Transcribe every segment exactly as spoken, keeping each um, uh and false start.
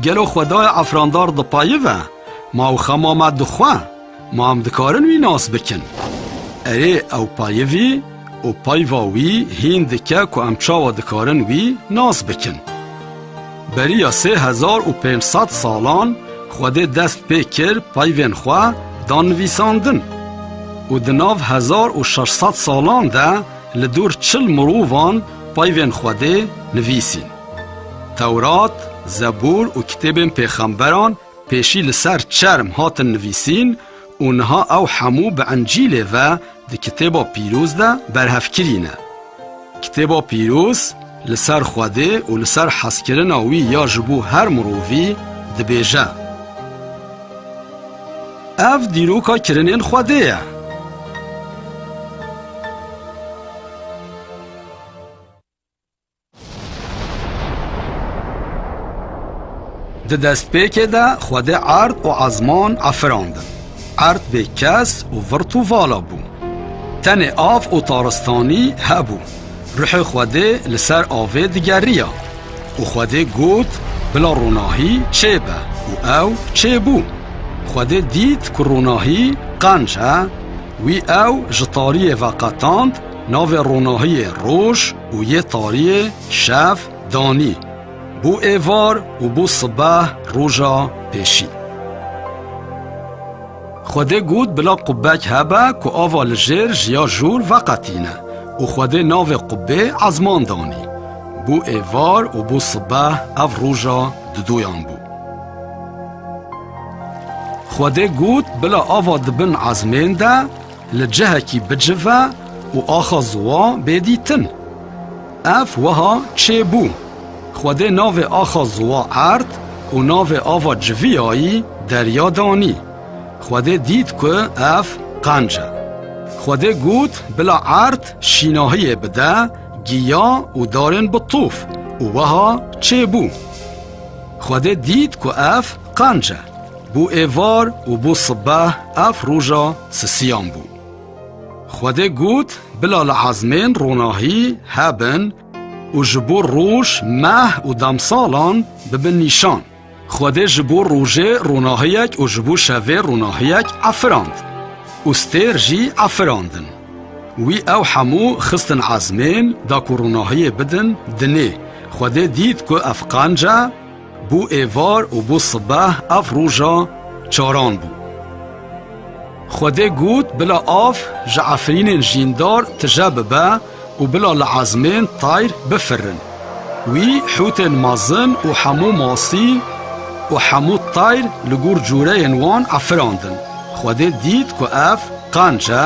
Gelo Xwedayê efirandar dipayive? Ma ew xema me dixwe? Ma em dikarin wî nas bikin? Erê, ew payivî û payva wî hîn dike ku em çawa dikarin wî nas bikin. Beriya sê hezar û pênc sed salan Xwedê dest pê kir payvên xwe dan nivîsandin û di nav hezar û şeş sed salan de li dûr çil mirovan payvên Xwedê nivîsîn. Tewrat, Zebûr û kitêbên pêxemberan pêşî li ser çerm hatin nivîsîn û niha ew hemû bi Encîlê ve di Kitêba Pîroz de berhevkirî ne. Kitêba Pîroz li ser Xwedê û li ser hezkirina wî ya ji bo her mirovî dibêje. Ev dîroka kirinên Xwedê ye. Di destpêkê de Xwedê erd û ezman efirandin. Erd bê kes û virt û vala bû. Tenê av û taristanî hebû. Ruhê Xwedê li ser avê digeriya. Û Xwedê got, "Bila ronahî çêbe." Û ew çêbû. Xwedê dît ku ronahî qenc e. Wî ew ji tariyê veqetand, navê ronahiyê roj û yê tariyê şev danî. Bû êvar û bû sibeh roja pêşî. Xwedê got, "Bila qubek hebe ku ava li jêr ji ya jor veqetîne." Û Xwedê navê qubê ezman danî. Bû êvar û bû sibeh, ev roja didoyan bû. Xwedê got, "Bila ava di bin ezmên de li cihekî bicive û axa ziwa bê dîtin." Ev wiha çêbû. Xwedê navê axa ziwa erd û navê ava civiyayî derya danî. Xwedê dît ku ev qenc e. Xwedê got, "Bila erd şînahiyê bide, giya û darên bi tof." Û wiha çêbû. Xwedê dît ku ev qenc e. Bû êvar û bû sibeh, ev roja sisiyan bû. Xwedê got, "Bila li ezmên ronahî hebin û ji bo roj, meh û demsalan bibin nîşan." Xwedê ji bo rojê ronahiyek û ji bo şevê ronahiyek efirand û stêr jî efirandin. Wî ew hemû xistin ezmên da ku ronahiyê bidin dinê. Xwedê dît ku ev qenc e, bû êvar û bû sibeh, ev roja çaran bû. Xwedê got, "Bila av ji efrînên jîndar tije bibe û bila li ezmên tayr bifirin." Wî hûtên mezin û hemû masî û hemû tayr li gor cûreyên wan efirandin. Xwedê dît ku ev qenc e,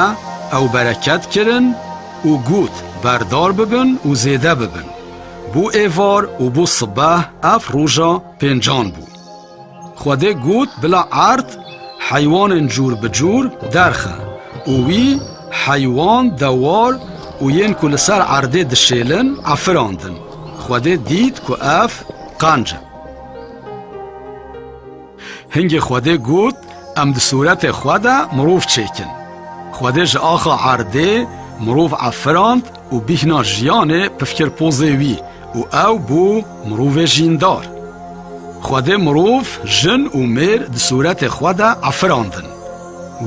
ew bereket kirin û got, "Berdar bibin û zêde bibin." Bû êvar û bû sibeh, ev roja pêncan bû. Xwedê got, "Bila erd heywanên cûr bi cûr derxe." Û wî heywan, dewar û yên ku li ser erdê dişêlin efirandin. Xwedê dît ku ev qenc e. Hingê Xwedê got, "Em di sûretê xwe de mirov çêkin." Xwedê ji axa erdê mirov efirand û bîhna jiyanê pif kir pozê wî û ew bû mirovê jîndar. Xwedê mirov, jin û mêr di sûretê xwe de efirandin.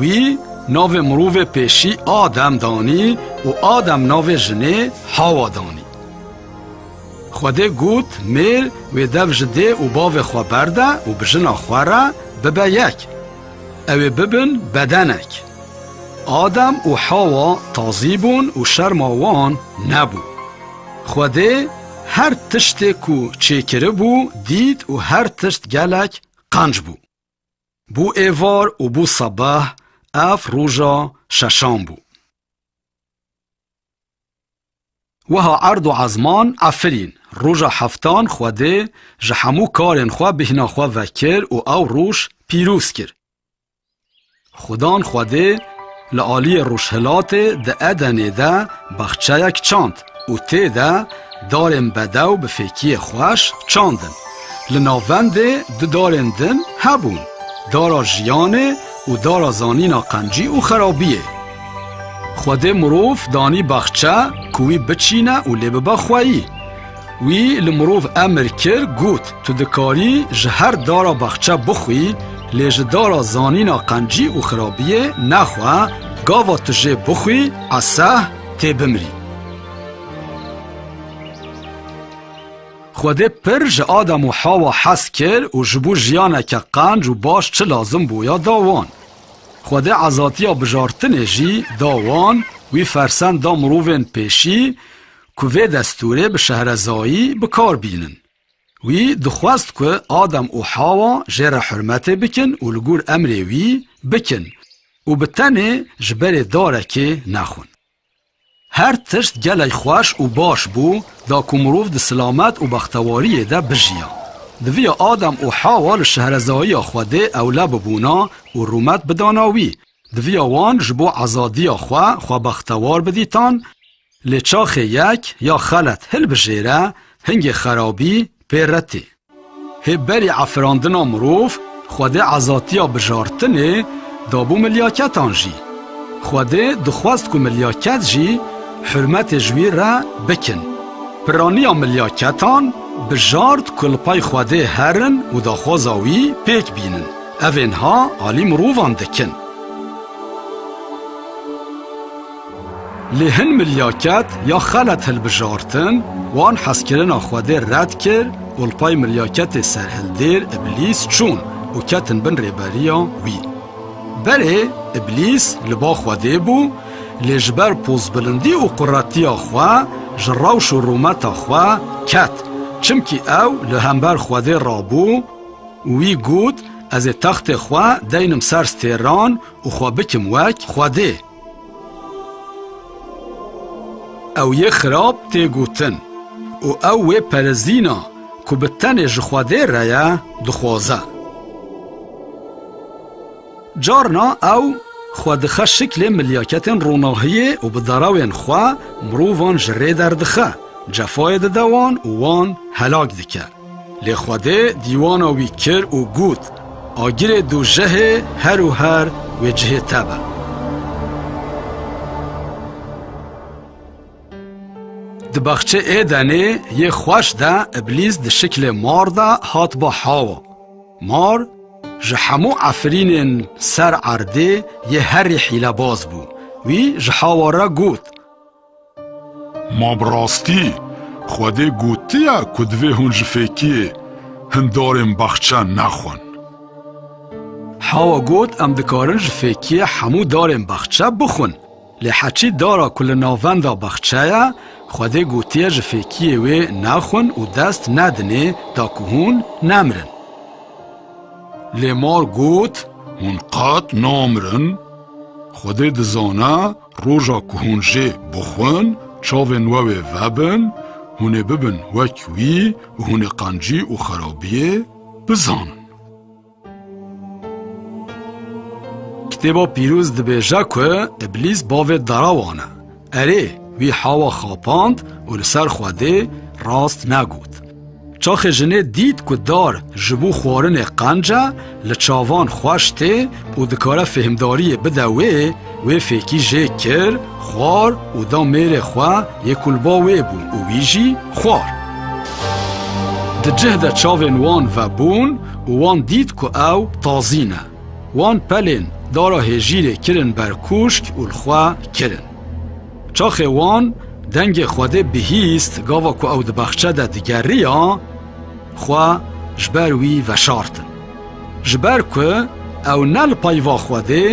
Wî navê mirovê pêşî Adem danî û Adem navê jinê Hawa danî. Xwedê got, "Mêr wê dev ji dê û bavê xwe berde û bi jina xwe re bibe yek. Ew ê bibin bedenek." Adem û Hawa tazî bûn û şerma wan nebû. Xwedê her tiştê ku çêkiribû dît û her tişt gelek qenc bû. Bû êvar û bû sebeh, ev roja şeşan bû. Wiha erd û ezman efirîn. Roja heftan Xwedê ji hemû karên xwe bîhna xwe vekir û ew roj pîroz kir. Xudan Xwedê li aliyê rojhilatê di Edenê de baxçeyek çand û tê de darên bedew bi fêkiyê xweş çandin. Li navendê du darên din hebûn, dara jiyanê û dara zanîna qencî û xerabiyê. Xwedê mirov danî baxçe ku wî biçîne û lê bibe xweyî. Wî li mirov emir kir, got, Tu dikarî ji her dara baxçe bixwî, lê ji dara zanîna qencî û xirabiyê nexwe, gava tu jê bixwî, eseh, tê bimrî. Xwedê pir ji Adam û Hawa hez kir û ji bo jiyaneke qenc û baş çi lazim bû ya da wan. Xwedê ezatiya bijartinê jî da wan, wî fersend da mirovên pêşî ku vê destûrê bi şehrezayî bi kar bînin. Wî dixwest ku Adam û Hawa jê re hurmetê bikin û li gor emrê wî bikin û bi tenê ji berê darekê nexwin. Her tişt gelek xweş û baş bû, da ku mirov di silamet û bextewariyê de bijiya. Diviya Adam û Hawa li şehrezayiya Xwedê ewle bibûna û rûmet bidana wî. Diviya wan ji bo ezadiya xwe, xwe bextewar bidîtan, lê çaxê yek ya xelet hilbijêre, hingê xerabî pê re tê. Hê berî efirandina mirov, Xwedê ezatiya bijartinê dabû milyaketan jî. Xwedê dixwest ku milyaket jî hurmetê ji wî re bikin. Piraniya milyaketan bijart ku li pey Xwedê herin û daxwaza wî pêk bînin. Evên ha alî mirovan dikin. Lê hin milyaket ya xelet hilbijartin, wan hezkirina Xwedê red kir û li pey milyaketê serhildêr Îblîs çûn û ketin bin rêberiya wî. Berê Îblîs li ba Xwedê bû, lê ji ber pozbilindî û quretiya xwe ji rewş û rûmeta xwe ket, çimkî ew li hember Xwedê rabû û wî got, Ez ê textê xwe deynim ser stêran û xwe bikim wek Xwedê. Ew yê xirab tê gotin û ew wê perezîna ku bi tenê ji Xwedê re ye, dixwaze. Carna ew xwe dixe şiklê milyaketên ronahiyê û bi derewên xwe mirovan ji rê derdixe, cefayê dide wan û wan helak dike. Lê Xwedê dîwana wî kir û got, Agirê dojehê her û her wê cihê te be. Di baxçê Êdenê yê xweş de Îblîs di şiklê mar de hat ba Hawa. Mar ji hemû efirînên ser erdê yê herî hîlebaz bû. Wî ji Hawa re got, Ma bi rastî Xwedê gotiye ku divê hûn ji fêkiyê hin darên baxçe nexwin? Hawa got, Em dikarin ji fêkiyê hemû darên baxçe bixwin. Lê heçî dara ku li navenda baxçe ye, Xwedê gotiye ji fêkiyê wê nexwin û dest nedinê da ku hûn nemrin. Lê mar got, Hûn qet namirin. Xwedê dizane roja ku hûn jê bixwin, çavên we wê vebin, hûn ê bibin wek wî û hûn ê qencî û xerabiyê bizanin. Kitêba Pîroz dibêje ku Îblîs bavê derewan e. Erê, wî Hawa xapand û li ser Xwedê rast negot. Çaxê jinê dît ku dar ji bo xwarinê qenc e, li çavan xweş tê û dikare fêhmdariyê bide wê, wê fêkî jê kir, xwar û da mêrê xwe yê ku li ba wê bû û wî jî xwar. Di cih de çavên wan vebûn û wan dît ku ew tazî ne. Wan pelên dara hêjîrê kirin ber kûşk û li xwe kirin. Çaxê wan dengê Xwedê bihîst, gava ku ew di baxçe de digeriya, xwe ji ber wî veşartin. Ji ber ku ew ne li peyva Xwedê,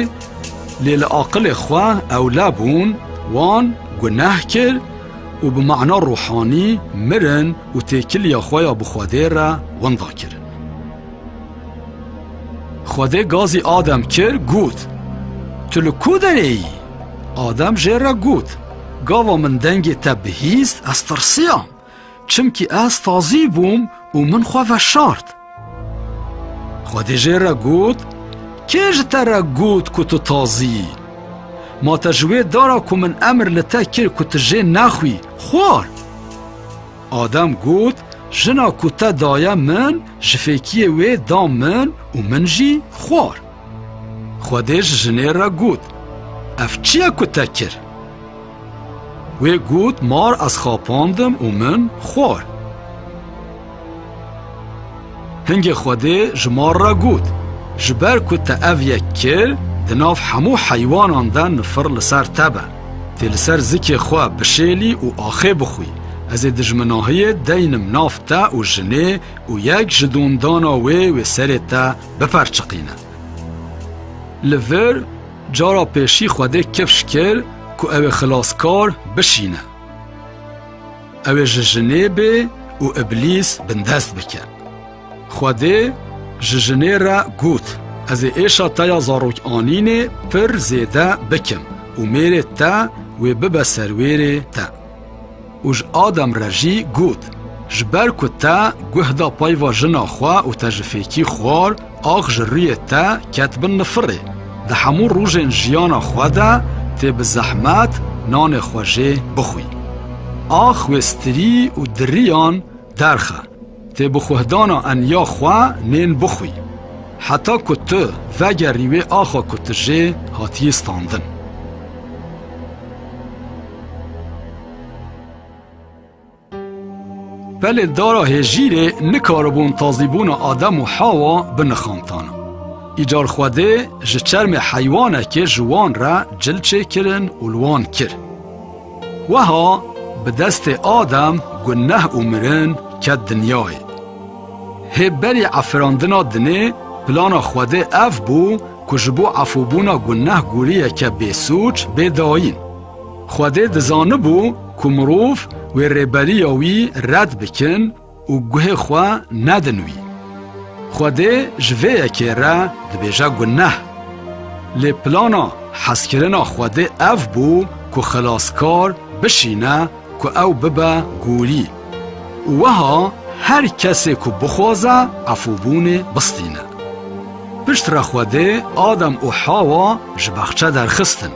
lê li aqilê xwe ewle bûn, wan guneh kir û bi mana ruhanî mirin û têkiliya xwe ya bi Xwedê re winda kirin. Xwedê gazî Adem kir, got, Tu li ku derê yî? Adem jê re got, Gava min dengê te bihîst, ez tirsiyam, çimkî ez tazî bûm û min xwe veşart. Xwedê jê re got, Kê ji te re got ku tu tazî yî? Ma te ji wê dara ku min emir li te kir ku tu jê nexwî, xwar? Adem got, Jina ku te daye min, ji fêkiyê wê da min û min jî xwar. Xwedê ji jinê re got, Ev çi ye ku te kir? Wê got, Mar ez xapandim û min xwar. Hingê Xwedê ji mar re got, Ji ber ku te ev yek kir, di nav hemû heywanan de nifir li ser te be. Tê li ser zikê xwe bişêlî û axê bixwî. Ez ê dijminahiyê deynim nav te û jinê û yek ji dûndana wê wê serê te biperçiqîne. Li vir cara pêşî Xwedê kifş kir ku ew ê xilaskar bişîne. Ew ê ji jinê bê û Îblîs bindest bike. Xwedê ji jinê re got, Ez ê êşa te ya zarokanînê pir zêde bikim û mêrê te wê bibe serwêrê te. Û ji Adem re jî got, Ji ber ku te guh da peyva jina xwe û te ji fêkî xwar, ax ji rûyê te ket bin nifirê. Di hemû rojên jiyana xwe de tê bi zehmet nanê xwe jê bixwî. Ax wê stirî û diriyan derxe. Tê bi xuhdana eniya xwe nên bixwî. Heta ku tu vegerî wê axa ku tu jê hatiyî standin. Pelên dara hêjîrê nikaribûn tazîbûna Adem û Hawa binixantana. Îcar Xwedê ji çermê heywanekê ji wan re cil çêkirin û li wan kir. Weha bi destê Adem guneh û mirin ket dinyayê. Hê berî efirandina dinê plana Xwedê ev bû ku ji bo efûbûna guneh gûriyeke bêsûc bê dayîn. Xwedê dizanibû ku mirov wê rêberiya wî red bikin û guhê xwe nedin wî. Xwedê ji vê yekê re dibêje guneh. Lê plana hezkirina Xwedê ev bû ku xilaskar bişîne ku ew bibe gûrî. Û weha her kesê ku bixwaze efûbûnê bistîne. Piştre Xwedê Adem û Hawa ji baxçe derxistin.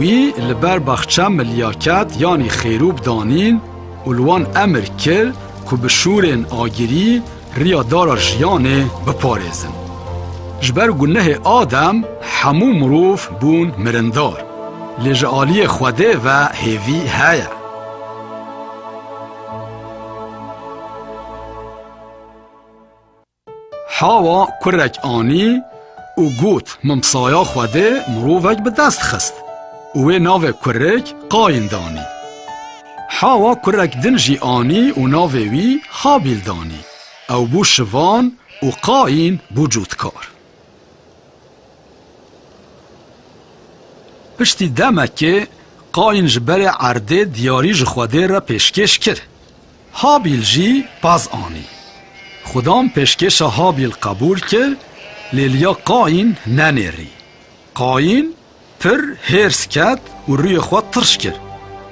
Wî li ber baxçe milyaket yanî xêrûb danîn û li wan emir kir ku bi şûrên agirî riya dara jiyanê biparêzin. Ji ber gunehê Adem hemû mirov bûn mirindar. Lê ji aliyê Xwedê ve hêvî heye. Hawa kurek anî û got, Min bi saya Xwedê mirovek bi dest xist. Û wê navê kurik Qayîn danî. Hawa kurek din jî anî û navê wî Habîl danî. Ew bû şivan û Qayîn bû cûtkar. Piştî demekê Qayîn ji berê erdê diyarî ji Xwedê re pêşkêş kir. Habîl jî pez anî. Xudan pêşkêşa Habîl qebûl kir, lê liya Qayîn nenêrî. Qayîn pir hêrs ket û rûyê xwe tirş kir.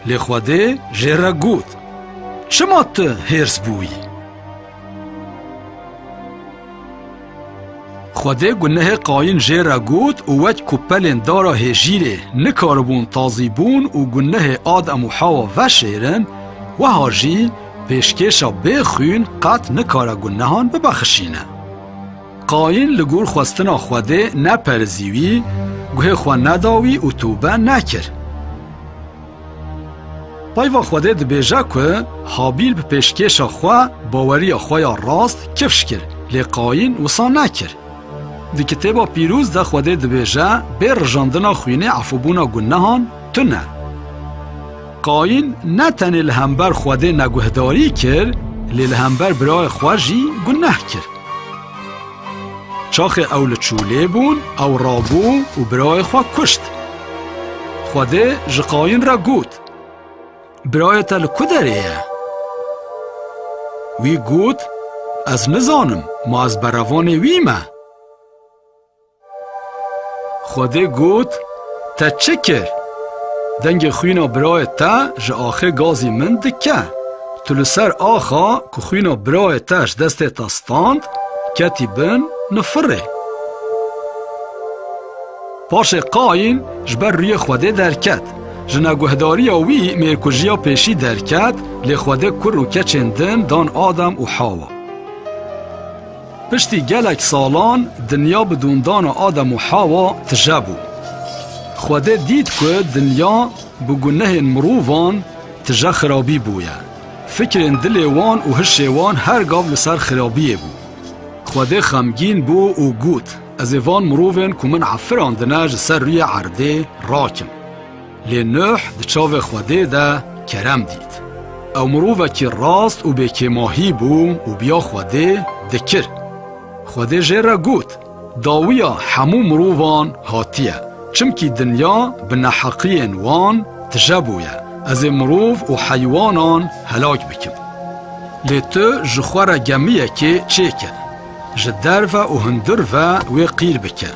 Lê Xwedê jê re got, Çima tu hêrs bûyî? Xwedê gunehê Qayîn jê re got û wek ku pelên dara hêjîrê nikaribûn tazîbûn û gunehê Adem û Hawa veşêrin, weha jî pêşkêşa bê xwîn qet nikare gunehan bibexşîne. Qayîn li gor xwestina Xwedê neperizî wî, guhê xwe neda wî û tobe nekir. Peyva Xwedê dibêje ku Habîl bi pêşkêşa xwe baweriya xwe ya rast kifş kir, lê Qayîn wisa nekir. Di Kitêba Pîroz de Xwedê dibêje, Bê rijandina xwînê efûbûna gunehan tune. Qayîn ne tenê li hember Xwedê neguhdarî kir, lê li hember birayê xwe jî guneh kir. Çaxê ew li çûlê bûn, ew rabû û birayê xwe kuşt. Xwedê ji Qayîn re got, Birayê te li ku derê ye? Wî got, Ez nizanim, ma ez berevanê wî me? Xwedê got, Te çi kir? Dengê xwîna birayê te ji axê gazî min dike. Tu li ser axa ku xwîna birayê te ji destê te stand, ketî bin nifirê. Paşê Qayîn ji ber rûyê Xwedê derket. Ji neguhdariya wî mêrkujiya pêşî derket, lê Xwedê kur û keçên din dan Adem û Hawa. Piştî gelek salan dinya bi dûndana Adem û Hawa tije bû. Xwedê dît ku dinya bi gunehên mirovan tije xirabî bûye. Fikrên dilê wan û hişê wan her gav li ser xirabiyê bû. Xwedê xemgîn bû û got, "Ez ê van mirovên ku min efirandine ji ser rûyê erdê rakim." Lê Nuh di çavê Xwedê de kerem dît. Ew mirovekî rast û bêkêmahî bû û biya Xwedê dikir. Xwedê jê re got, "Dawiya hemû mirovan hatiye, çimkî dinya bi neheqiyên wan tije bûye. Ez ê mirov û heywanan helak bikim. Lê tu ji xwe re gemiyekê çêke, ji derve û hundir ve wê qîr bike."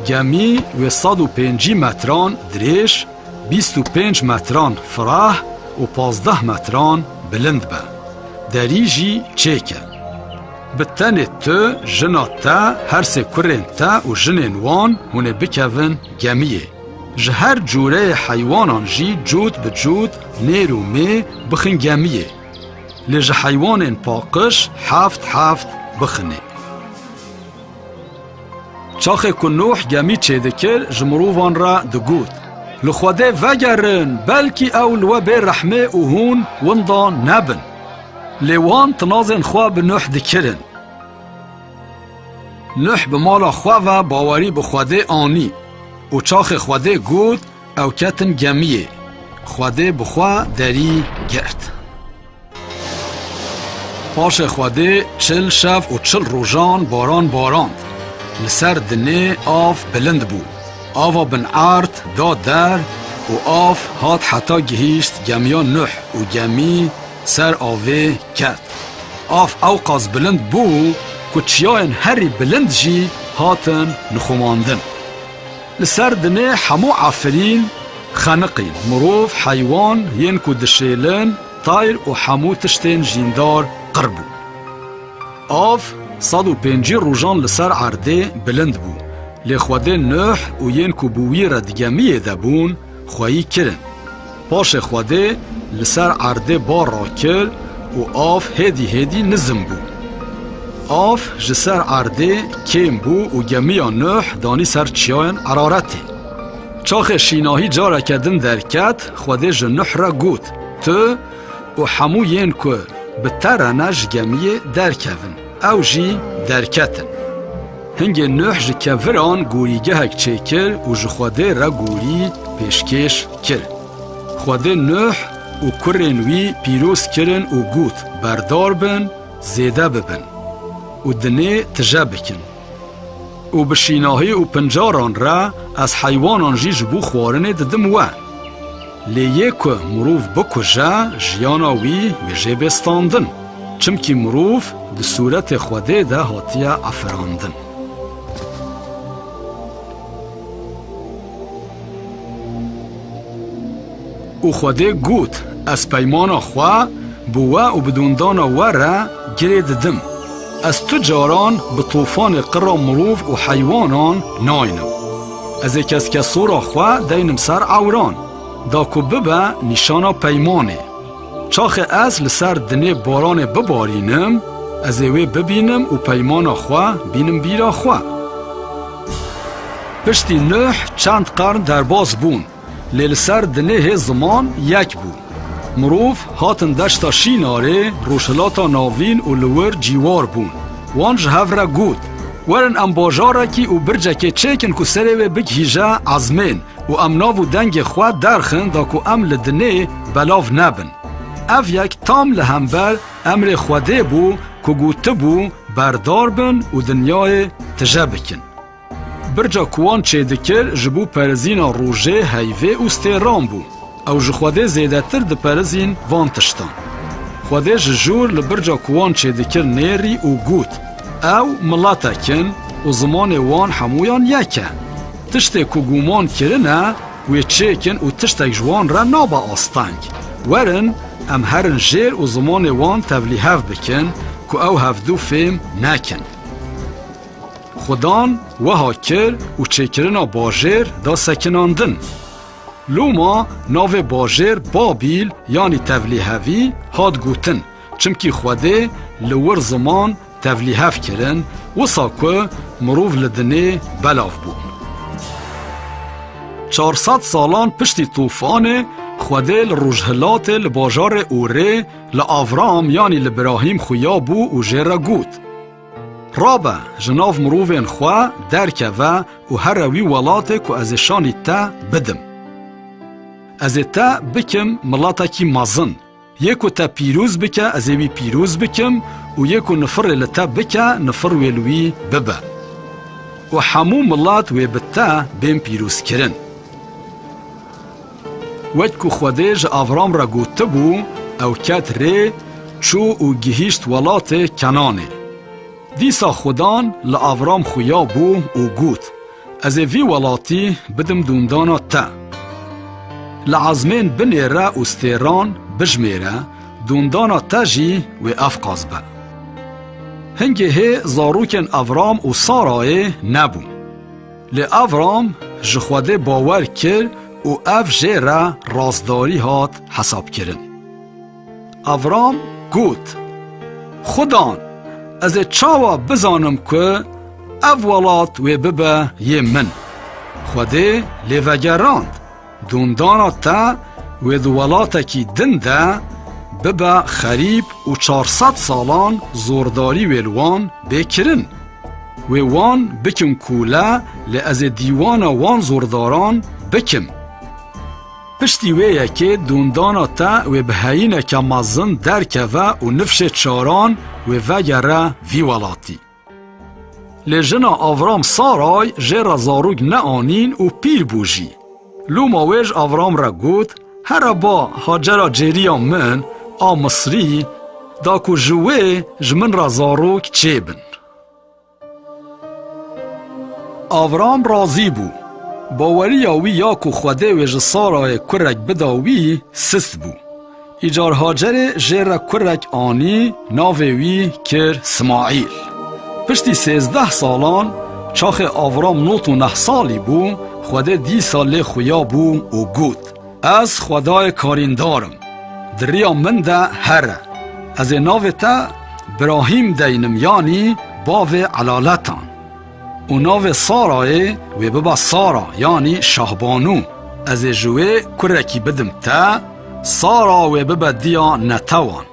Gemî wê sed û pêncî metran dirêj, bîst û pênc metran fireh û pazdeh metran bilind be. Derî jî çêke. Bi tenê tu, jina te, her sê kurên te û jinên wan hûn ê bikevin gemiyê. Ji her cûreyê heywanan jî cût bi cût, nêr û mê bixin gemiyê. Lê ji heywanên paqij heft heft bixinê. Çaxê ku Nuh gemî çêdikir, ji mirovan re digot, "Li Xwedê vegerin, belkî ew li we bê rehmê û hûn winda nebin." Lê wan tinazên xwe bi Nuh dikirin. Nuh bi mala xwe ve bawerî bi Xwedê anî û çaxê Xwedê got, ew ketin gemiyê. Xwedê bi xwe derî girt. Paşê Xwedê çil şev û çil rojan baran barand. Li ser dinê av bilind bû. Ava bin erd da der û av hat heta gihîşt gemiya Nuh û gemî ser avê ket. Av ewqas bilind bû ku çiyayên herî bilind jî hatin nixumandin. Li ser dinê hemû efirîn xeniqîn, mirov, heywan, yên ku dişêlin, tayr û hemû tiştên jîndar qir bûn. Av sed û pêncî rojan li ser erdê bilind bû, lê Xwedê Nuh û yên ku bi wî re di gemiyê de bûn, xweyî kirin. Paşê Xwedê li ser erdê bar rakir û av hêdî hêdî nizim bû. Av ji ser erdê kêm bû û gemiya Nuh danî ser çiyayên Eraretê. Çaxê şînahî careke din derket, Xwedê ji Nuh re got, "Tu û hemû yên ku bi te re ne ji gemiyê derkevin." Ew jî derketin. Hingê Nuh ji keviran gorîgehek çêkir û ji Xwedê re gorî pêşkêş kir. Xwedê Nuh û kurên wî pîroz kirin û got, "Berdar bin, zêde bibin û dinê tije bikin. Û bi şînahî û pincaran re ez heywanan jî ji bo xwarinê didim we. Lê yê ku mirov bikuje, jiyana wî wê jê bê standin. Çimkî mirov di sûretê Xwedê de hatiye efirandin." Û Xwedê got, "Ez peymana xwe bi we û bi dûndana we re girê didim. Ez tu caran bi tofanê qira mirov û heywanan naynim. Ez ê keskesora xwe deynim ser ewran, da ku bibe nîşana peymanê. Çaxê ez li ser dinê baranê bibarînim, ez ê wê bibînim û peymana xwe bînim bîra xwe." Piştî Nuh çend qern derbas bûn, lê li ser dinê hê ziman yek bû. Mirov hatin deşta Şînarê, Rojhilata Navîn û li wir cîwar bûn. Wan ji hev re got, "Werin em bajarekî û bircekê çêkin ku serê wê bigihîje ezmên û em nav û dengê xwe derxin da ku em li dinê belav nebin." Ev yek tam li hember emrê Xwedê bû ku gotibû, "Berdar bin û dinyayê tije bikin." Birca ku wan çêdikir ji bo perizîna rojê, heyvê û stêran bû. Ew ji Xwedê zêdetir diperizîn van tiştan. Xwedê ji jûr li birca ku wan çêdikir nêrî û got, "Ew miletek in û zimanê wan hemûyan yek e. Tiştê ku guman kirine, wê çêkin û tiştek ji wan re nabe asteng. Werin, em herin jêr û zimanê wan tevlîhev bikin ku ew hevdû fêm nekin." Xudan wiha kir û çêkirina bajêr da sekinandin. Loma navê bajêr Babîl, yanî tevlîhevî, hat gotin, çimkî Xwedê li wir ziman tevlîhev kirin, wisa ku mirov li dinê belav bûn. Çar sed salan piştî tofanê, Xwedê li rojhilatê li bajarê Ûrê li Avram, yanî li Birahîm xuya bû û jê re got: Rabe, ji nav mirovên xwe derkeve û here wî welatê ku ez ê şanî te bidim. Ez ê te bikim miletekî mezin. Yê ku te pîroz bike, ez ê wî pîroz bikim û yê ku nifirê li te bike, nifir wê li wî bibe. Û hemû milet wê bi te bên pîrozkirin. Wek ku Xwedê ji Avram re gotibû, ew ket rê, çû û gihîşt welatê Kenanê. Dîsa Xudan li Avram xuya bû û got: Ez ê vî welatî bidim dûndana te. Li ezmên binêre û stêran bijmêre, dûndana te jî wê evqas be. Hingê hê zarokên Avram û Sarayê nebûn. Lê Avram ji Xwedê bawer kir û ev jê re rastdarî hat hesabkirin. Avram got: Xudan, ez ê çawa bizanim ku ev welat wê bibe yê min? Xwedê lê vegerand: Dûndana te wê di welatekî din de bibe xerîb û çar sed salan zordarî wê li wan bê kirin. Wê wan bikim kûle, lê ez ê dîwana wan zordaran bikim. Piştî wê yekê dûndana te wê bi heyîneke mezin derkeve û nifşê çaran wê vegere vî welatî. Lê jina Avram Saray jê re zarok neanîn û pîr bû jî. Loma wê ji Avram re got: Here ba Hacera cêriya min a Misrî, da ku ji wê ji min re zarok çêbin. Avram razî bû. Baweriya wî ya ku Xwedê wê ji Sarayê kurek bida wî, sist bû. Îcar Hacerê jê re kurek anî, navê wî kir Smaîl. Piştî sêzdeh salan, çaxê Avram nod û neh salî bû, Xwedê dîsa lê xuya bû û got: Ez Xwedayê karîndar im. Di riya min de here. Ez ê navê te Birahîm deynim, yanî bavê elaletan. Û navê Sarayê wê bibe Sara, yanî şahbanû. Ez ê ji wê kurekî bidim te, Sara wê bibe diya netewan.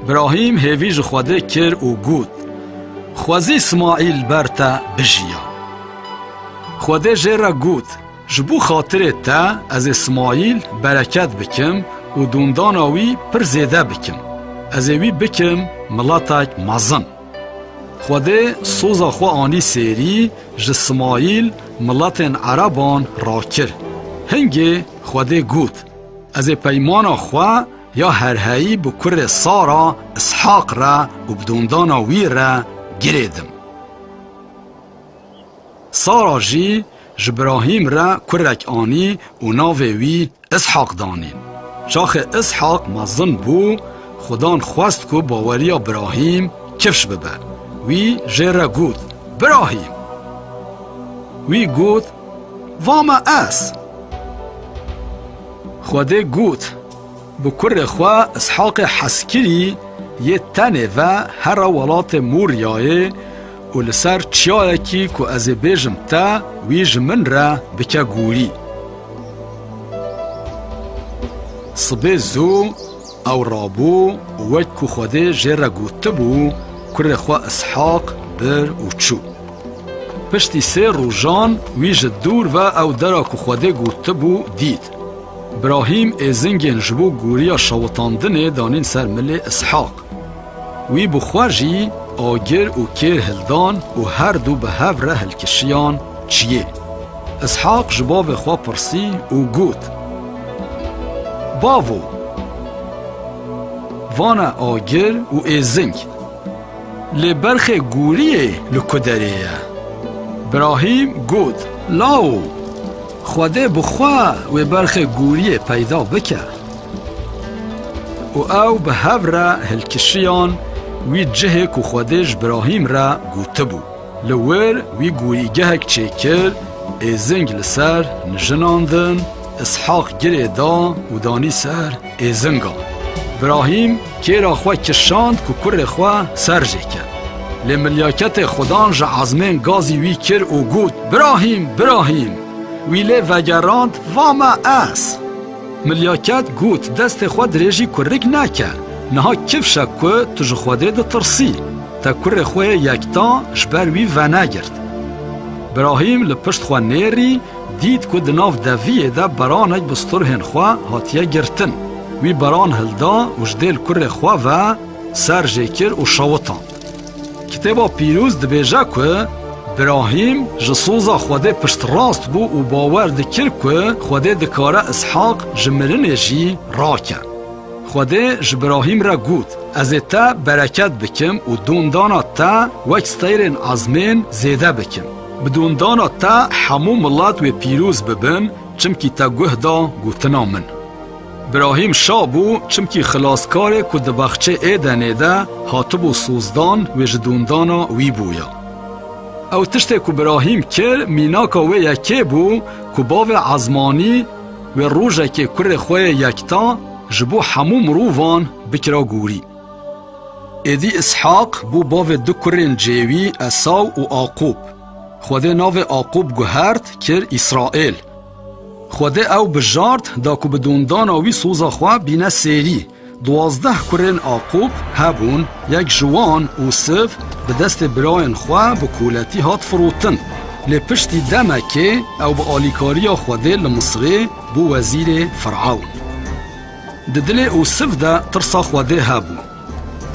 Birahîm hêvî ji Xwedê kir û got: Xwezî Smaîl ber te bijiya. Xwedê jê re got: Ji bo xatirê te ez ê Smaîl bereket bikim û dûndana wî pir zêde bikim. Ez ê wî bikim miletek mezin. Xwedê soza xwe anî sêrî, ji Smaîl miletên Ereban rakir. Hingê Xwedê got: Ez ê peymana xwe ya herheyî bi kurê Sara Îshaq re û bi dûndana wî re girêdim. Sara jî ji Birahîm re kurek anî û navê wî Îshaq danîn. Çaxê Îshaq mezin bû, Xudan xwest ku baweriya Birahîm kifş bibe. Wî jê re got: Birahîm! Wî got: Va me ez. Xwedê got: Bi kurê xwe Îshaqê hezkirî yê tenê ve here welatê Moriyayê û li ser çiyayekî ku ez ê bêjim te, wî ji min re bike gorî. Sibê zû ew rabû û wek ku Xwedê jê re gotibû, kurê xwe Îshaq bir û çû. Piştî sê rojan wî ji dûr ve ew dera ku Xwedê gotibû dît. Birahîm êzingên ji bo goriya şewitandinê danîn ser milê Îshaq. Wî bi xwe jî agir û kêr hildan û her du bi hev re hilkişiyan çiyê. Îshaq ji bavê xwe pirsî û got: Bavo, vane agir û êzing. Lê berxê goriyê li ku derê ye? Birahîm got: Lawo, Xwedê bi xwe wê berxê goriyê peyda bike. Û ew bi hev re hilkişiyan wî cihê ku Xwedê ji Birahîm re gotibû. Li wir wî gorîgehek çêkir, êzing li ser nijinandin, Îshaq girê da û danî ser êzinga. Birahîm kêra xwe kişand ku kurê xwe ser jê ke. Lê milyaketê Xudan ji ezmên gazî wî kir û got: Birahîm, Birahîm! Wî lê vegerand, va me ez. Milyaket got, destê xwe dirêjî kurik neke. Niha kifşe ku tu ji Xwedê ditirsî. Te kurê xwe yê yekta ji ber wî venegirt. Birahîm li pişt xwe nêrî, dît ku di nav deviyê de beranek bi sturhên xwe hatiye girtin. Wî beran hilda û ji dêl kurê xwe ve ser jê kir û şewitan. Kitêba Pîroz dibêje ku Birahîm ji soza Xwedê piştrast bû û bawer dikir ku Xwedê dikare Îshaq ji mirinê jî rake. Xwedê ji Birahîm re got, Ez ê te bereket bikim û dûndana te wek steyrên ezmên zêde bikim. Bi dûndana te hemû milet wê pîroz bibin, çimkî te guh da gotina min. Birahîm şa bû, çimkî xilaskarê ku di baxçê Êdenê de hatibû sozdan wê ji dûndana wî bûya. Ew tiştê ku Birahîm kir, mînaka wê yekê bû ku bavê ezmanî wê rojekê kurê xwe yê yekta ji bo hemû mirovan bikira gorî. Êdî Îshaq bû bavê du kurên cêwî Esaw û Aqûb. Xwedê navê Aqûb guhert, kir Îsraêl. Xwedê ew bijart da ku bi dûndana wî soza xwe bîne sêrî. Duwazdeh kurên Aqûb hebûn, yek ji wan Ûsiv bi destê birayên xwe bi koletî hat firotin. Lê piştî demekê ew bi alîkariya Xwedê li Misrê bû wezîrê Firewn. Di dilê Ûsiv de tirsa Xwedê hebû.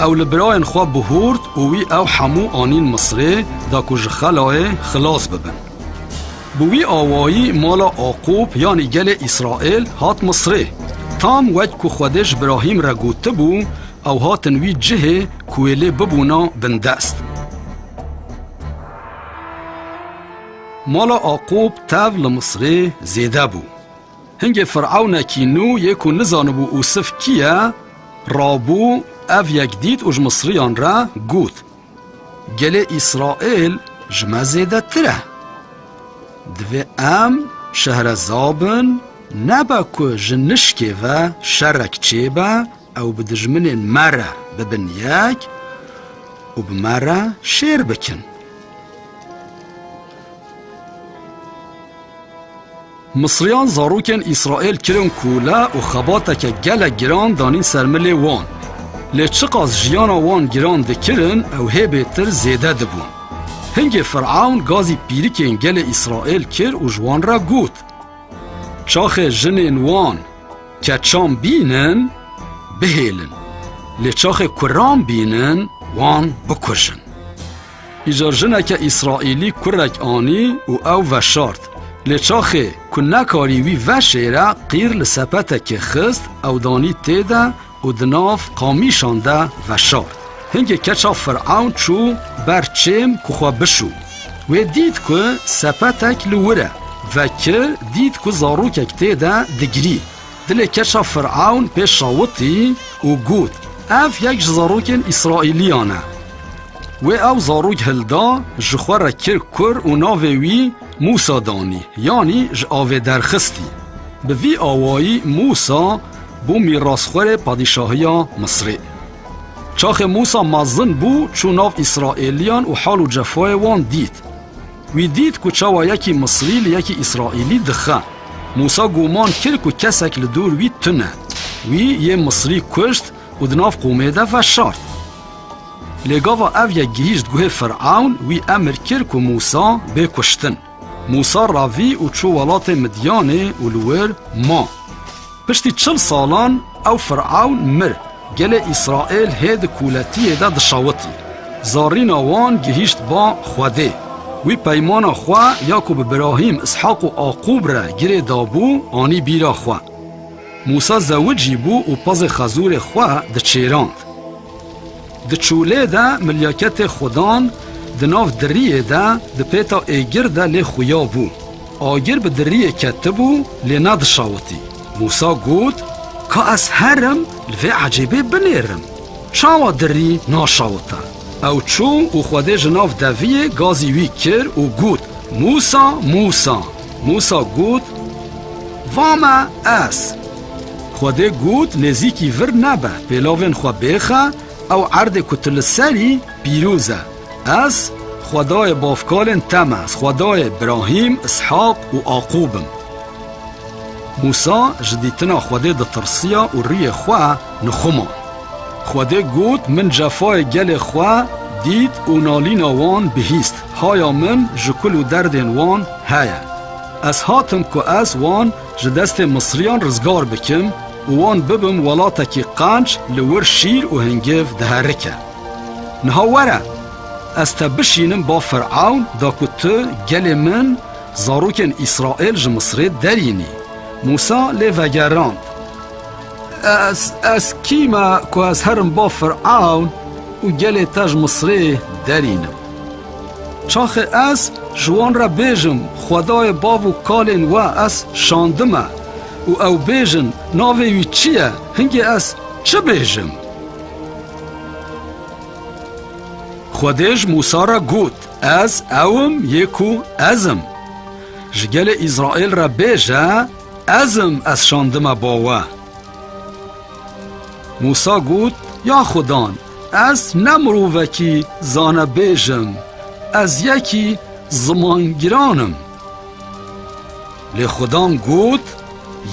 Ew li birayên xwe bihûrt û wî ew hemû anîn Misrê da ku ji xelayê xilas bibin. Bi wî awayî mala Aqûb, yanî gelê Îsraêl, hat Misrê. Tam wek ku Xwedê ji Birahîm re gotibû, ew hatin wî cihê ku wê lê bibûna bindest. Mala Aqûb tev li Misrê zêde bû. Hingê Firewnekî nû yê ku nizanibû Ûsiv kî ye, rabû, ev yek dît û ji Misriyan re got, Gelê Îsraêl ji me zêdetir e. Divê em şehreza bin, nebe ku ji nişkê ve şerek çêbe, ew bi dijminên me re bibin yek û bi me re şêr bikin. Misriyan zarokên Îsraêl kirin kole û xebateke gelek giran danîn ser milê wan. Lê çiqas jiyana wan giran dikirin, ew hê bêtir zêde dibûn. Hingê Firewn gazî pîrikên gelê Îsraêl kir û ji wan re got, Çaxê jinên wan keçan bînin, bihêlin. Lê çaxê kuran bînin, wan bikujin. Îcar jineke Îsraîlî kurek anî û ew veşart. Lê çaxê ku nekarî wî veşêre, qîr li sepetekê xist, ew danî tê de û di nav qamîşan de veşart. Hingê keça Firewn çû ber çêm ku xwe bişû. Wê dît ku sepetek li wir e. Vekir, dît ku zarokek tê de digirî. Dilê keça Firewn pê şawitî û got, Ev yek ji zarokên Îsraîliyan e. Wê ew zarok hilda, ji xwe re kir kur û navê wî Mûsa danî, yanî ji avê derxistî. Bi vî awayî Mûsa bû mîrasxwerê padîşahiya Misrê. Çaxê Mûsa mezin bû, çû nav Îsraîliyan û hal û cefayê wan dît. Wî dît ku çawa yekî Misrî li yekî Îsraîlî dixe. Mûsa guman kir ku kesek li dor wî tune. Wî yê Misrî kuşt û di nav qomê de veşart. Lê gava ev yek gihîşt guhê Firewn, wî emir kir ku Mûsa bê kuştin. Mûsa revî û çû welatê Midyanê û li wir ma. Piştî çil salan ew Firewn mir. Gelê Îsraêl hê di koletiyê de dişewitî. Zarîna wan gihîşt ba Xwedê. Wî peymana xwe ya ku bi Birahîm, Îshaq û Aqûb re girê dabû, anî bîra xwe. Mûsa zewicî bû û pezê xezûrê xwe diçêrand. Di çolê de milyaketê Xudan di nav diriyê de di pêta êgir de lê xuya bû. Agir bi diriyê ketibû, lê nedişawitî. Mûsa got, Ka ez herim, li vê ecêbê binêrim. Çawa dirî naşawite? Ew çû û Xwedê ji nav deviyê gazî wî kir û got, Mûsa, Mûsa! Mûsa got, Va me ez. Xwedê got, Nêzîkî vir nebe, pêlavên xwe bêxe, ew erdê ku tu li ser î pîroz e. Ez Xwedayê bavkalên te me, ez Xwedayê Birahîm, Îshaq û Aqûb im. Mûsa ji dîtina Xwedê ditirsiya û rûyê xwe nixumand. Xwedê got, Min cefayê gelê xwe dît û nalîna wan bihîst. Haya min ji kul û derdên wan heye. Ez hatim ku ez wan ji destê Misriyan rizgar bikim û wan bibim welatekî qenc li wir şîr û hingiv diherike. Niha were, ez te bişînim ba Firewn da ku tu gelê min, zarokên Îsraîl ji Misrê derînî. Mûsa lê vegerand, Ez, ez kî me ku ez herim ba Firewn û gelê te ji Misrê derînim? Çaxê ez ji wan re bêjim, Xwedayê bav û kalên we ez şandime û ew bêjin, Navê wî çi ye? Hingê ez çi bêjim? Xwedê ji Mûsa re got, Ez ew im yê ku ez im. Ji gelê Îsraîl re bêje, Ez im, ez şandime ba we. Mûsa got, Ya Xudan, ez ne mirovekî zanebêj im, ez yekî zimangiran im. Lê Xudan got,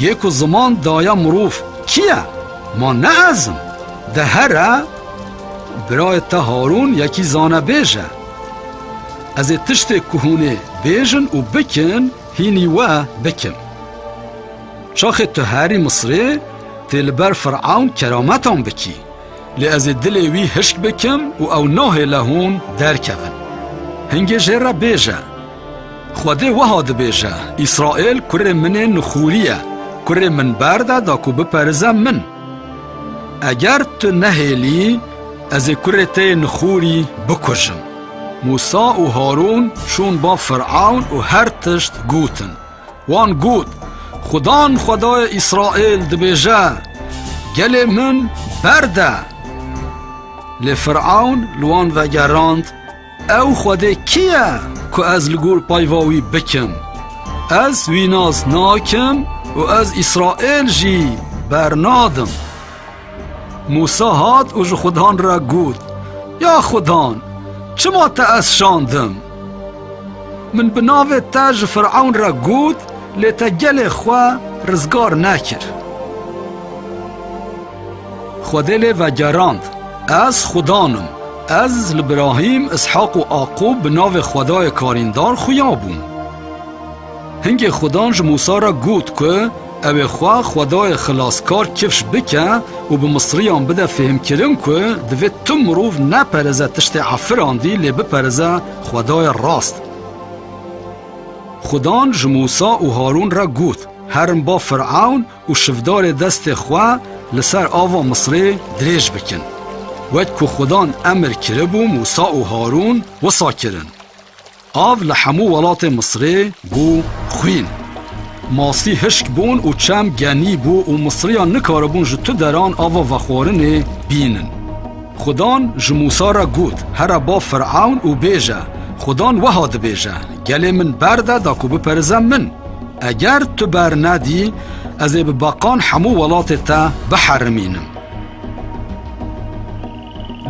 Yê ku ziman daye mirov kî ye? Ma ne ez im? De here, birayê te Harûn yekî zanebêj e. Ez ê tiştê ku hûn ê bêjin û bikin, hînî we bikim. Çaxê tu herî Misrê, tê li ber Firewn kerametan bikî. Lê ez ê dilê wî hişk bikim û ew nahêle hûn derkevin. Hingê jê re bêje, Xwedê wiha dibêje, Îsraîl kurê min ê nixûrî ye, kurê min berde da ku biperize min. Eger tu nehêlî, ez ê kurê te yê nixûrî bikujim. Mûsa û Harûn çûn ba Firewn û her tişt gotin. Wan got, Xudan Xwedayê Îsraîl dibêje, Gelê min berde! Lê Firewn li wan vegerand, Ew Xwedê kî ye ku ez li gor peyva wî bikim? Ez wî nas nakim û ez Îsraîl jî bernadim. Mûsa hat û ji Xudan re got, Ya Xudan, çima te ez şandim? Min bi navê te ji Firewn re got, lê te gelê xwe rizgar nekir. Xwedê lê vegerand, Ez Xudan im. Ez li Birahîm, Îshaq û Aqûb bi navê Xwedayê karîndar xuya bûm. Hingê Xudan ji Mûsa re got ku ew ê xwe Xwedayê xilaskar kifş bike û bi Misriyan bide fêhmkirin ku divê tu mirov nepereze tiştê efirandî, lê bipereze Xwedayê rast. Xudan ji Mûsa û Harûn re got, Herin ba Firewn û şivdarê destê xwe li ser ava Misrê dirêj bikin. Wek ku Xudan emir kiribû, Mûsa û Harûn wisa kirin. Av li hemû welatê Misrê bû xwîn. Masî hişk bûn û çem genî bû û Misriyan nikaribûn ji tu deran ava vexwarinê bînin. Xudan ji Mûsa re got, Here ba Firewn û bêje, Xudan wiha dibêje, Gelê min berde da ku biperize min. Eger tu bernedî, ez ê bi beqan hemû welatê te biherimînim.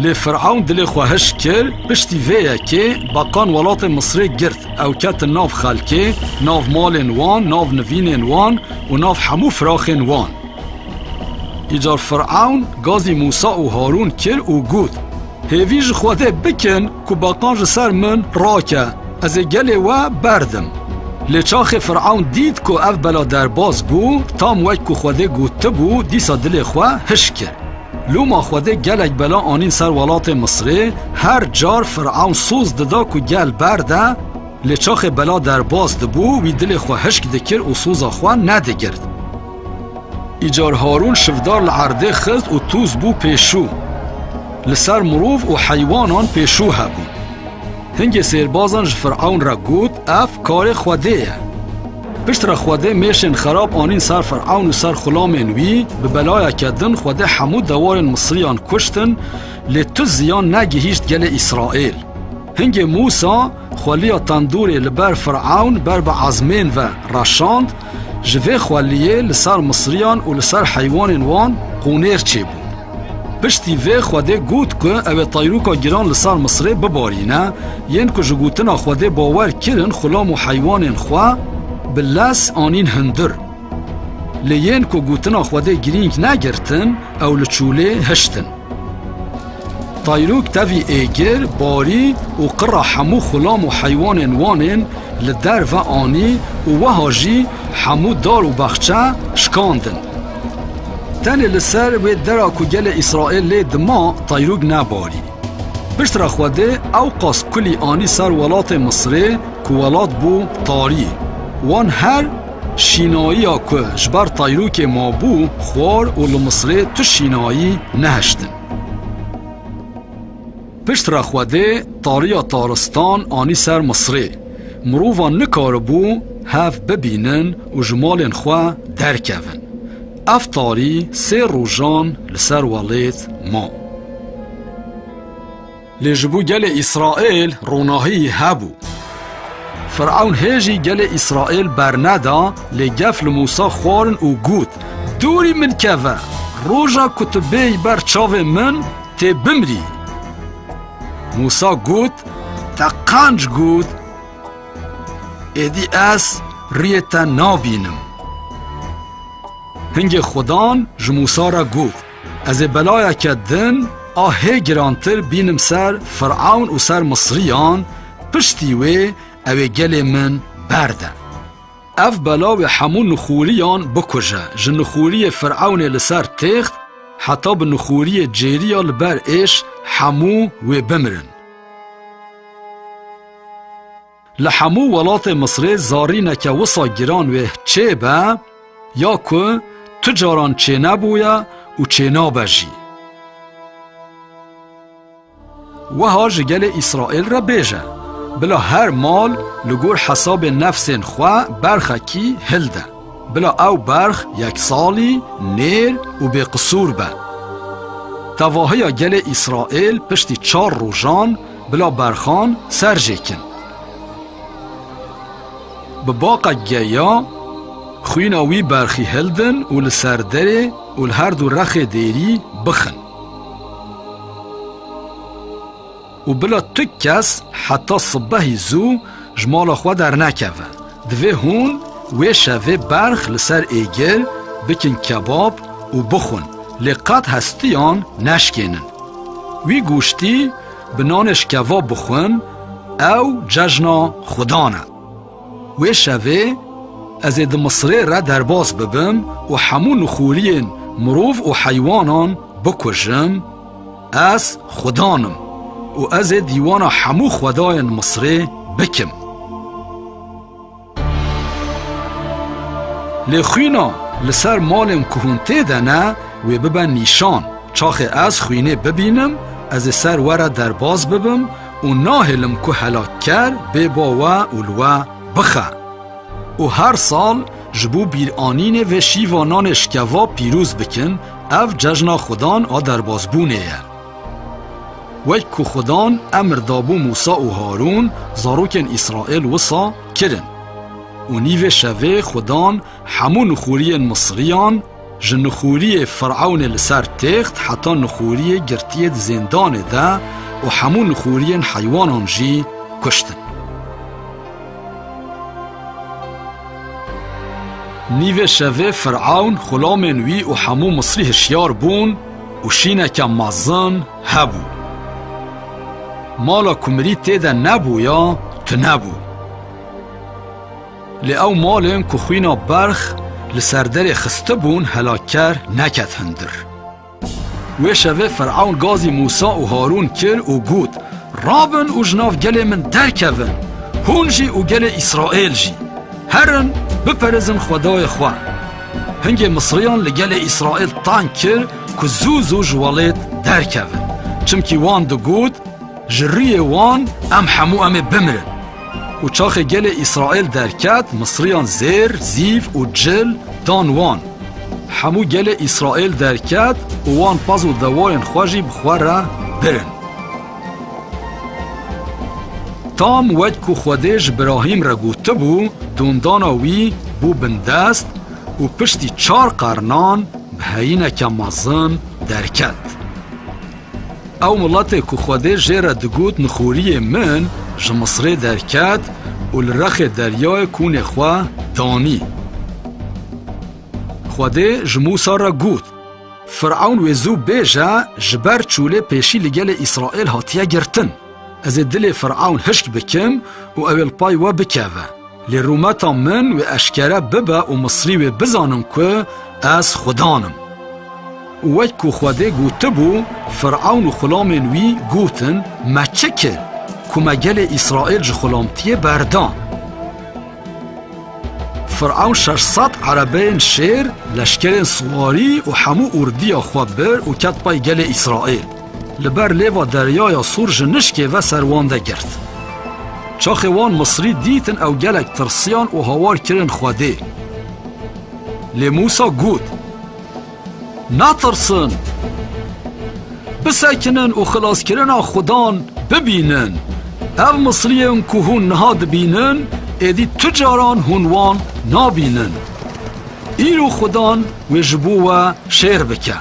Lê Firewn dilê xwe hişk kir, piştî vê yekê beqan welatê Misrê girt, ew ketin nav xelkê, nav malên wan, nav nivînên wan û nav hemû firaxên wan. Îcar Firewn gazî Mûsa û Harûn kir û got, Hêvî ji Xwedê bikin ku beqan ji ser min rake, ez ê gelê we berdim. Lê çaxê Firewn dît ku ev bela derbas bû, tam wek ku Xwedê gotibû, dîsa dilê xwe hişk kir. Loma Xwedê gelek bela anîn ser welatê Misrê, her car Firewn soz dida ku gel berde, lê çaxê bela derbas dibû, wî dilê xwe hişk dikir û soza xwe nedigirt. Îcar Harûn şivdar li erdê xist û tûz bû pêşû. Li ser mirov û heywanan pêşû hebû. Hingê sêrbazan ji Firewn re got, Ev karê Xwedê ye. Piştre Xwedê mêşên xerab anîn ser Firewn û ser xulamên wî, bi belayeke din Xwedê hemû dewarên Misriyan kuştin, lê tu ziyan negihîşt gelê Îsraîl. Hingê Mûsa xweliya tendûrê li ber Firewn ber bi ezmên ve reşand, ji vê xweliyê li ser Misriyan û li ser heywanên wan qûnêr çêbû. Piştî vê Xwedê got ku ew ê tayroka giran li ser Misrê bibarîne, yên ku ji gotina Xwedê bawer kirin xulam û heywanên xwe bi lez anîn hundir. Lê yên ku gotina Xwedê girîng negirtin, ew li çûlê hiştin. Tayrok tevî êgir, barî û qira hemû xulam û heywanên wan ên li derve anî û wiha jî hemû dar û baxçe şikandin. Tenê li ser wê dera ku gelê Îsraêl lê dima, tayrok nebarî. Piştre Xwedê ew qas kulî anî ser welatê Misrê ku welat bû tarî. Wan her şînayiya ku ji ber tayrokê mabû xwar û li Misrê tu şînayî nehiştin. Piştre Xwedê tariya taristan anî ser Misrê. Mirovan nikaribû hev bibînin û ji malên xwe derkevin. Ev tarî sê rojan li ser welêt ma. Lê ji bo gelê Îsraêl ronahiyî hebû. Firewn hê jî gelê Îsraêl berneda, lê gef li Mûsa xwarin û got, "Dûrî min keve, roja ku tu bêyî ber çavê min, tê bimrî." Mûsa got, "Te qenc got, êdî ez riyê te nabînim." Hingê Xudan ji Mûsa re got, "Ez ê belayeke din a hê girantir bînim ser Firewn û ser Misriyan, piştî wê ew ê gelê min berde. Ev bela wê hemû nixûriyan bikuje, ji nixûriyê Firewnê li ser têxt heta bi nixûriyê cêriya li ber êş hemû wê bimirin." Li hemû welatê Misrê zarîneke wisa giran wê çêbe, ya ku tu caran çênebûye û çênabe jî. Wiha ji gelê Îsraêl re bêje, bila her mal li gor hesabê nefsên xwe berxekî hilde. Bila ew berx yeksalî, nêr û bêqisûr be. Tevahiya gelê Îsraêl piştî çar rojan bila berxan serjêkin. Bi baqek geya xwîna wî berxî hildin û li ser derê û li her du rexê dêrî bixin. Û bila tu kes heta sibehî zû ji mala xwe dernekeve. Divê hûn wê şevê berx li ser êgir bikin kebab û bixwin, lê qet hestiyan neşkênin. Wî goştî bi nanê şkeva bixwin, ew cejna Xudan e. Wê şevê ez ê di Misrê re derbas bibim û hemû nixûriyên mirov û heywanan bikujim. Ez Xudan im û ez ê dîwana hemû xwedayên Misrê bikim. Lê xwîna li ser malên ku hûn tê de ne, wê bibe nîşan. Çaxê ez xwînê bibînim, ez ê ser we re derbas bibim û nahêlim ku helakker bê ba we û li we bixe. Û her sal ji bo bîranînê vê şîva nanê şikeva pîroz bikin, ev cejna Xudan a derbasbûnê ye. Wek ku Xudan emir dabû Mûsa û Harûn, zarokên Îsraêl wisa kirin. Û nîvê şevê Xudan hemû nixûriyên Misriyan, ji nixûriyê Firewnê li ser têxt heta nixûriyê girtiyê di zêndanê de û hemû nixûriyên heywanan jî kuştin. Nîvê şevê Firewn, xulamên wî û hemû Misrî hişyar bûn û şîneke mezin hebû. Mala ku mirî tê de nebûya, tunebû. Lê ew malên ku xwîna berx li ser derê xistibûn, helakker neket hundir. Wê şevê Firewn gazî Mûsa û Harûn kir û got, "Rabin û ji nav gelê min derkevin, hûn jî û gelê Îsraêl jî. Herin, biperêzin xwedayê xwe." Hingê Misriyan li gelê Îsraêl teng kir ku zû zû ji welêt derkevin. Çimkî wan digot, "Ji rûyê wan em hemû em ê bimirin." Û çaxê gelê Îsraêl derket, Misriyan zêr, zîv û cil dan wan. Hemû gelê Îsraêl derket û wan pez û dewayên xwe jî bi xwe re birin. Tam wek ku Xwedê ji Birahîm re gotibû, dondana wî bû bindest û piştî çar qernan bi heyîneke mezin derket. Ew miletê ku Xwedê jê re digot nixoriyê min, ji Misrê derket û li rexê deryayê kûnê xwe danî. Xwedê ji Mûsa re got, Firewn wê zû bêje, ji ber çûlê pêşî li gelê Îsraîl hatiye girtin. Ez ê dilê Firewn hişk bikim û ew ê li pay we bikeve. Lê rûmeta min wê eşkere bibe û Misrî wê bizanin ku ez Xudan im. Û wek ku Xwedê gotibû, Firewn û xulamên wî gotin, Me çi kir, ku me gelê Îsraîl ji xulamtiyê berdan? Firewn şeş sed erebeyên şêr, leşkerên siwarî û hemû ordiya xwe bir û ket pey gelê Îsraîl. Li ber lêva deryaya Sûr ji nişkê ve ser wan de girt. Çaxê wan Misrî dîtin ew gelek tirsiyan û hawar kirin Xwedê. Lê Mûsa got, Natirsin! Bisekinin û xilaskirina Xudan bibînin. Ev Misriyên ku hûn niha dibînin, êdî tu caran hûn wan nabînin. Îro Xudan wê ji bo we şêr bike.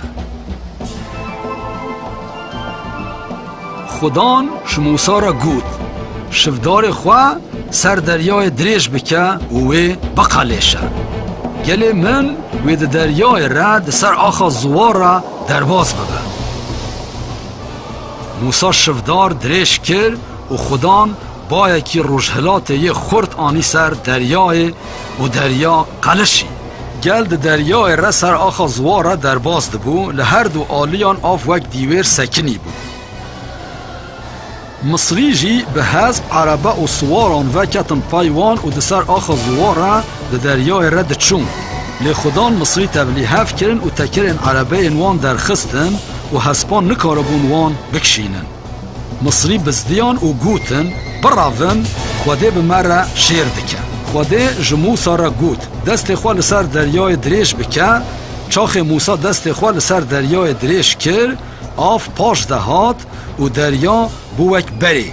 Xudan ji Mûsa re got, Şivdarê xwe ser deryayê dirêj bike û wê biqelêşe. Gelê min wê di deryayê re di ser axa ziwar re derbas bibe. Mûsa şivdar dirêj kir û Xudan bayekî rojhilatê yê xurt anî ser deryayê û derya qelişî. Gel di deryayê re ser axa ziwar re derbas dibû, li her du aliyan av wek dîwêr sekinî bû. Misrî jî bi hezb, erebe û siwaran ve ketin pey wan û di ser axa ziwar re di deryayê re diçûn. Lê Xudan Misrî tevlîhev kirin û tekirên erebeyên wan derxistin û hespan nikaribûn wan bikişînin. Misrî bizdiyan û gotin, Birevin, Xwedê bi me re şêr dike. Xwedê ji Mûsa re got, Destê xwe li ser deryayê dirêj bike. Çaxê Mûsa destê xwe li ser deryayê dirêj kir, av paş de hat û derya bû wek berê.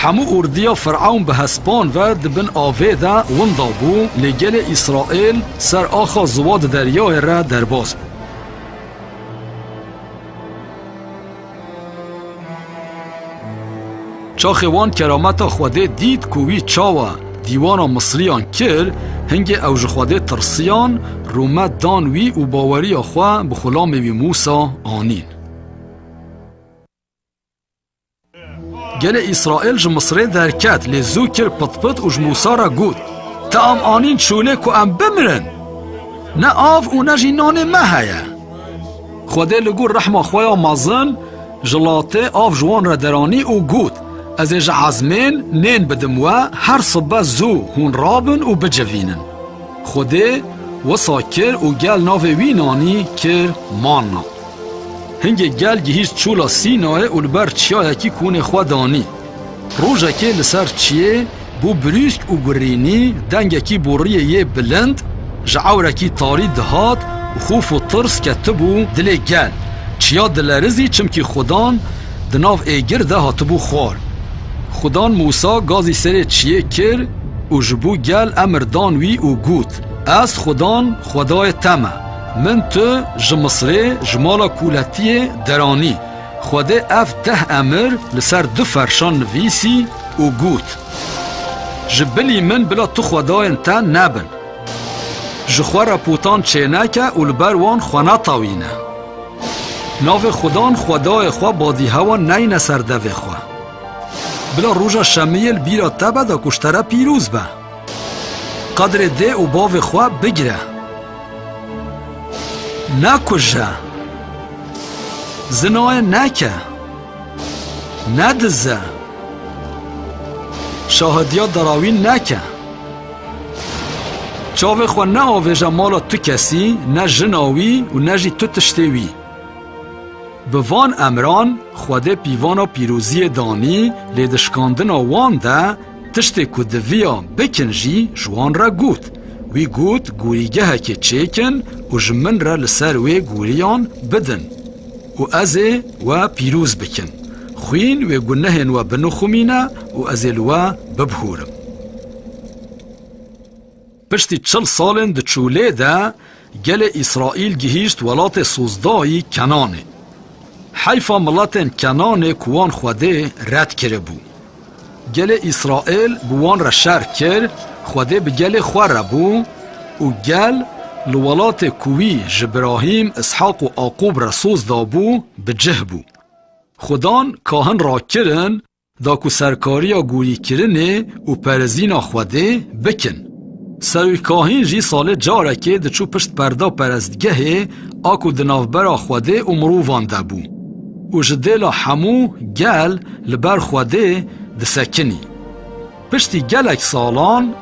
Hemû ordiya Firewn bi hespan ve di bin avê de winda bû, lê gelê Îsraîl ser axa ziwa di deryayê re derbas bû. Çaxê wan kerameta Xwedê dît ku wî çawa dîwana Misriyan kir, hingê ew ji Xwedê tirsiyan, rûmet dan wî û baweriya xwe bi xulamê wî Mûsa anîn. Gelê Îsraîl ji Misrê derket, lê zû kir pitpit û ji Mûsa re got, Te em anîn çolê ku em bimirin? Ne av û ne jî nanê me heye. Xwedê li gor rehma xwe ya mezin ji latê av ji wan re deranî û got, Ez ê ji ezmên nên bidim we, her sibe zû hûn rabin û bicivînin. Xwedê wisa kir û gel navê wî nanî kir Manna. Hingê gel gihîşt çûla Sînayê û li ber çiyayekî kûnê xwe danî. Rojekê li ser çiyê bû birûsk û gurînî, dengekî boriyê yê bilind ji ewrekî tarî dihat û xof û tirs ketibû dilê gel. Çiya dilerizî, çimkî Xudan di nav êgir de hatibû xwar. Xudan Mûsa gazî serê çiyê kir û ji bo gel emir dan wî û got, Ez Xudan, Xwedayê te me. Min tu ji Misrê, ji mala kûletiyê deranî. Xwedê ev deh emir li ser du ferşan nivîsî û got, Ji bilî min bila tu xwedayên te nebin. Ji xwe re potan çêneke û li ber wan xwe netewîne. Navê Xudan Xwedayê xwe badî hewa neyne ser devê xwe. Bila roja şemiyê li bîra te be da ku ji te re pîroz be. Qedrê dê û bavê xwe bigire. Nekuje. Zinayê neke. Nedize. Şahidiya derawîn neke. Çavê xwe neavêje mala tu kesî, ne jina wî û ne jî tu tiştê wî. Bi van emran Xwedê pîvana pîroziyê danî, lê di şikandina wan de tiştê ku diviya bikin jî ji wan re got. Wî got, Gorîgehekê çêkin û ji min re li ser wê goriyan bidin û ez ê we pîroz bikim. Xwîn wê gunehên we binixumîne û ez ê li we bibihûrim. Piştî çil salên di çolê de gelê Îsraîl gihîşt welatê sozdayî Kenanê. Heyfa miletên Kenanê ku wan Xwedê red kiribû. Gelê Îsraêl bi wan re şer kir, Xwedê bi gelê xwe re bû û gel li welatê ku wî ji Birahîm, Îshaq û Aqûb re soz dabû, bi cih bû. Xudan kahin rakirin, da ku serkariya gorîkirinê û perezîna Xwedê bikin. Serokahîn jî salê carekê diçû pişt perda perestgehê a ku di navbera Xwedê û mirovan de bû û ji dêla hemû gel li ber Xwedê disekinî. Piştî gelek salan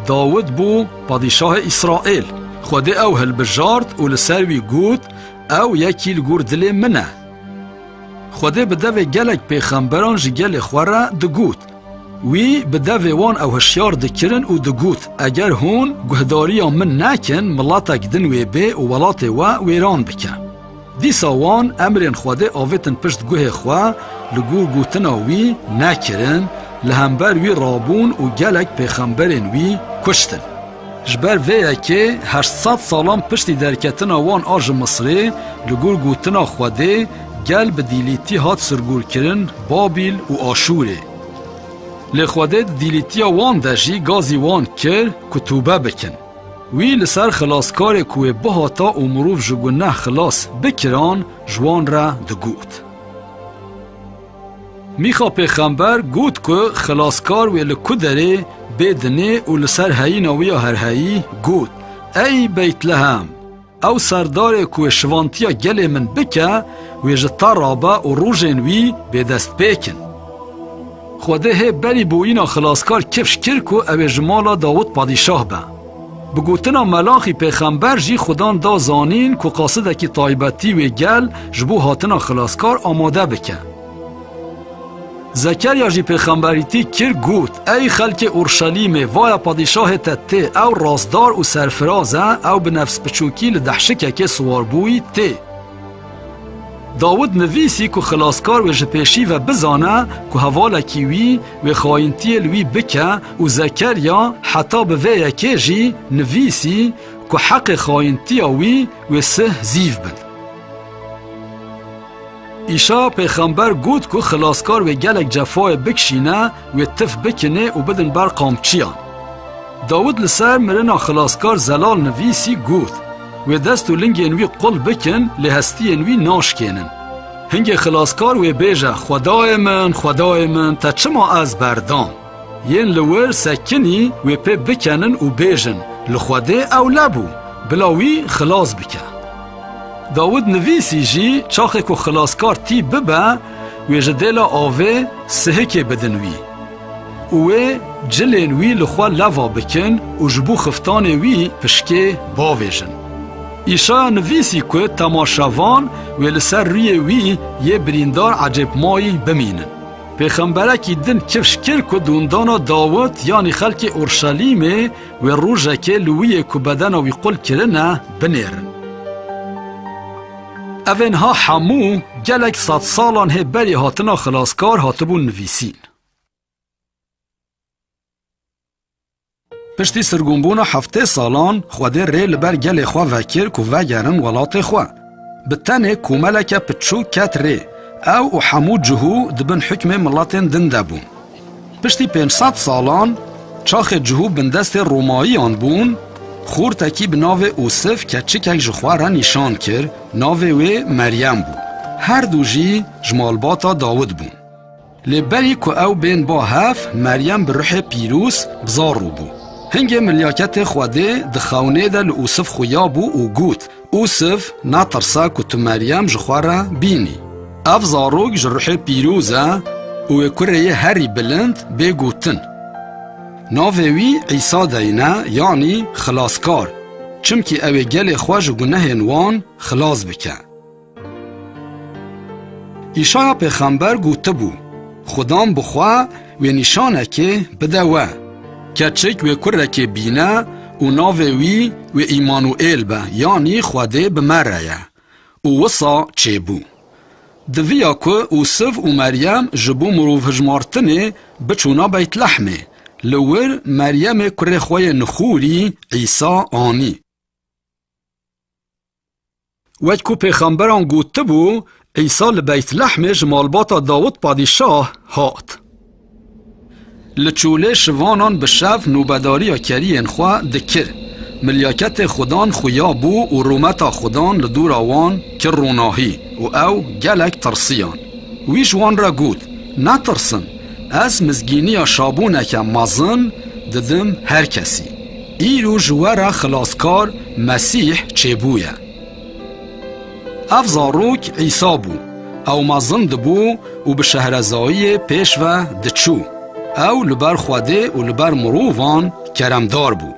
Dawid bû padîşahê Îsraêl. Xwedê ew hilbijart û li ser wî got, Ew yekî li gor dilê min e. Xwedê bi devê gelek pêxemberan ji gelê xwe re digot. Wî bi devê wan ew hişyar dikirin û digot, Eger hûn guhdariya min nekin, miletek din wê bê û welatê we wêran bike. Dîsa wan emrên Xwedê avêtin pişt guhê xwe, li gor gotina wî nekirin, li hember wî rabûn û gelek pêxemberên wî kuştin. Ji ber vê yekê heşt sed salan piştî derketina wan a ji Misrê, li gor gotina Xwedê, gel bi dîlîtî hat sirgûrkirin Babîl û Aşûrê. Lê Xwedê di dîlîtiya wan de jî gazî wan kir ku tûbe bikin. Wî li ser xilaskarê ku wê bihata û mirov ji guneh xilas bikiran, ji wan re digot. Mîxa pêxember got ku xilaskar wê li ku derê bê dinê û li ser heyîna wî ya herheyî got, Ey Beytlehem! Ew serdarê ku wê şivantiya gelê min bike, wê ji te rabe û rojên wî bêdestpêk in. Xwedê hê berî boyîna xilaskar kifş kir ku ew ê ji mala Dawid padîşah be. Bi gotina Melaxî pêxember jî Xudan da zanîn ku qasidekî taybetî wê gel ji bo hatina xilaskar amade bike. Zekerya jî pêxemberîtî kir, got, Ey xelkê Urşelîmê, vaya padîşahê te tê, ew rastdar û serfiraz e, ew bi nefsbiçûkî li dehşikekê siwarbûyî tê. Dawid nivîsî ku xilaskar wê ji pêşî ve bizane ku hevalekî wî wê xayintiyê li wî bike û Zekerya heta bi vê yekê jî nivîsî ku heqê xayintiya wî wê sih zîv bin. Îşaya pêxember got ku xilaskar wê gelek cefayê bikişîne, wê tif bikinê û bidin ber qamçiyan. Dawid li ser mirina xilaskar zelal nivîsî got, Wê dest û lingên wî qul bikin, lê hestiyên wî naşkênin. Hingê xilaskar wê bêje, Xwedayê min, Xwedayê min, te çima ez berdam? Yên li wir sekinî wê pê bikenin û bêjin, Li Xwedê ew lebû, bila wî xilas bike. Dawid nivîsî jî, Çaxê ku xilaskar tî bibe, wê ji dêla avê sihikê bidin wî û wê cilên wî li xwe leva bikin û ji bo xiftanê wî pişkê bavêjin. Îşaya nivîsî ku temaşevan wê li ser rûyê wî yê birîndar ecêbmayî bimînin. Pêxemberekî din kifş kir ku dûndana Dawid, yanî xelkê Urşelîmê, wê rojekê li wî yê ku bedena wî qul kirine, binêrin. Evên ha hemû gelek sed salan hê berî hatina xilaskar hatibûn nivîsîn. Piştî sirgûnbûna heftê salan, Xwedê rê li ber gelê xwe vekir ku vegerin welatê xwe. Bi tenê komeleke piçûk ket rê. Ew û hemû cihû di bin hukmê miletên din de bûn. Piştî pênc sed salan, çaxê cihû bindestê Romayiyan bûn, xortekî bi navê Ûsif keçikek ji xwe re nîşan kir, navê wê Meryem bû. Her du jî ji malbata Dawid bûn. Lê berî ku ew bên ba hev, Meryem bi ruhê pîroz bi zarû bû. Hingê milyaketê Xwedê di xewnê de li Ûsif xuya bû û got, Ûsif, netirse ku tu Meryem ji xwe re bînî. Ev zarok ji ruhê pîroz e û wê kurê yê herî bilind bê gotin. Navê wî Îsa deyne, yanî Xilaskar, çimkî ew ê gelê xwe ji gunehên wan xilas bike. Îşaya pêxember gotibû, Xudan bi xwe wê nîşanekê bide we. Keçik wê kurekê bîne û navê wî wê Îmanuêl be, yanî Xwedê bi me re ye. Û wisa çêbû. Di viya ku Ûsif û Meryem ji bo mirovhijmartinê biçûna Beytlehmê, li wir Meryemê kurê xwe yê nixûrî Îsa anî. Wek ku pêxemberan gotibû, Îsa li Beytlehmê ji malbata Dawid padîşah hat. Li çolê şivanan bi şev nûbedariya keriyên xwe dikir. Milyaketê Xudan xuya bû û rûmeta Xudan li dûra wan kir ronahî û ew gelek tirsiyan. Wî ji wan re got, "Netirsin, ez mizgîniya şabûneke mezin didim her kesî. Îro ji we re Xilaskar Mesîh çêbûye." Ev zarok Îsa bû. Ew mezin dibû û bi şehrezayiyê pêş ve diçû. Ew li ber Xwedê û li ber mirovan keremdar bû.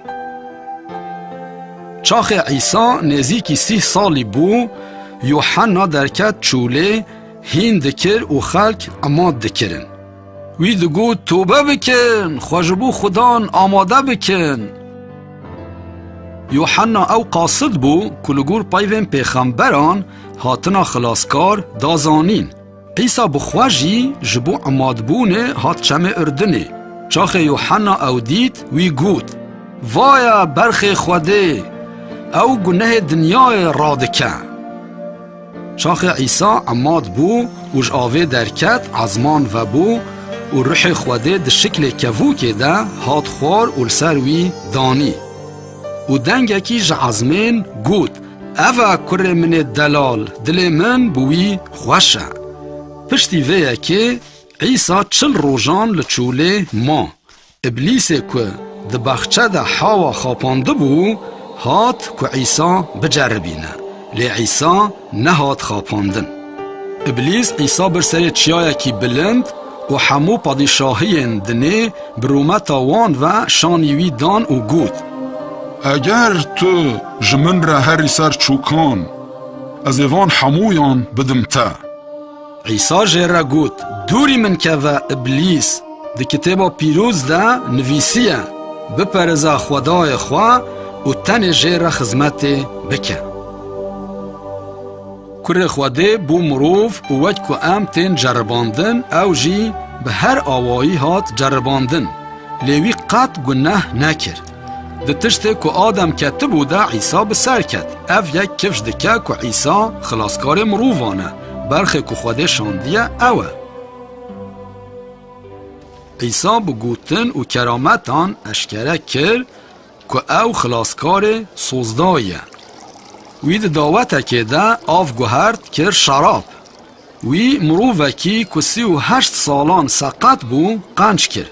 Çaxê Îsa nêzîkî sîh salî bû, Yuhanna derket çolê, hîn dikir û xelk emad dikirin. Wî digot, "Tobe bikin, xwe ji bo Xudan amade bikin." Yuhanna ew qasid bû ku li gor peyvên pêxemberan hatina Xilaskar da zanîn. Îsa bi xwe jî ji bo emadbûnê hat çemê Urdinê. Çaxê Yuhanna ew dît, wî got, "Vaye berxê Xwedê, ew gunehê dinyayê radike." Çaxê Îsa emad bû û ji avê derket, ezman vebû û Ruhê Xwedê di şiklê kevokê de hat xwar û li ser wî danî. Û dengekî ji ezmên got, "Ev e kurê min ê delal, dilê min bi wî xweş e." Piştî vê yekê Îsa çil rojan li çolê ma. Îblîsê ku di baxçe de hewa xapandibû, hat ku Îsa biceribîne. Lê Îsa nehat xapandin. Îblîs Îsa bir serê çiyayekî bilind û hemû padîşahiyên dinê bi rûmeta wan ve şanî wî dan û got, "Eger tu ji min re herî ser çûkan, ez ê van hemûyan bidim te." Îsa jê re got, "Dûrî min keve, Îblîs! Di Kitêba Pîroz de nivîsiye, 'Bipereze Xwedayê xwe û tenê jê re xizmetê bike.'" Kurê Xwedê bû mirov û wek ku em tên ceribandin, ew jî bi her awayî hat ceribandin. Lê wî qet guneh nekir. Di tiştê ku Adem ketibû de Îsa bi ser ket. Ev yek kifş dike ku Îsa xilaskarê mirovan e. Berxê ku Xwedê şandiye ew e. Îsa bi gotin û kerametan eşkere kir ku ew xilaskarê sozdayî ye. Wî di dawetekê de av guhert kir şerab. Wî mirovekî ku sî û heşt salan seqet bû, qenc kir.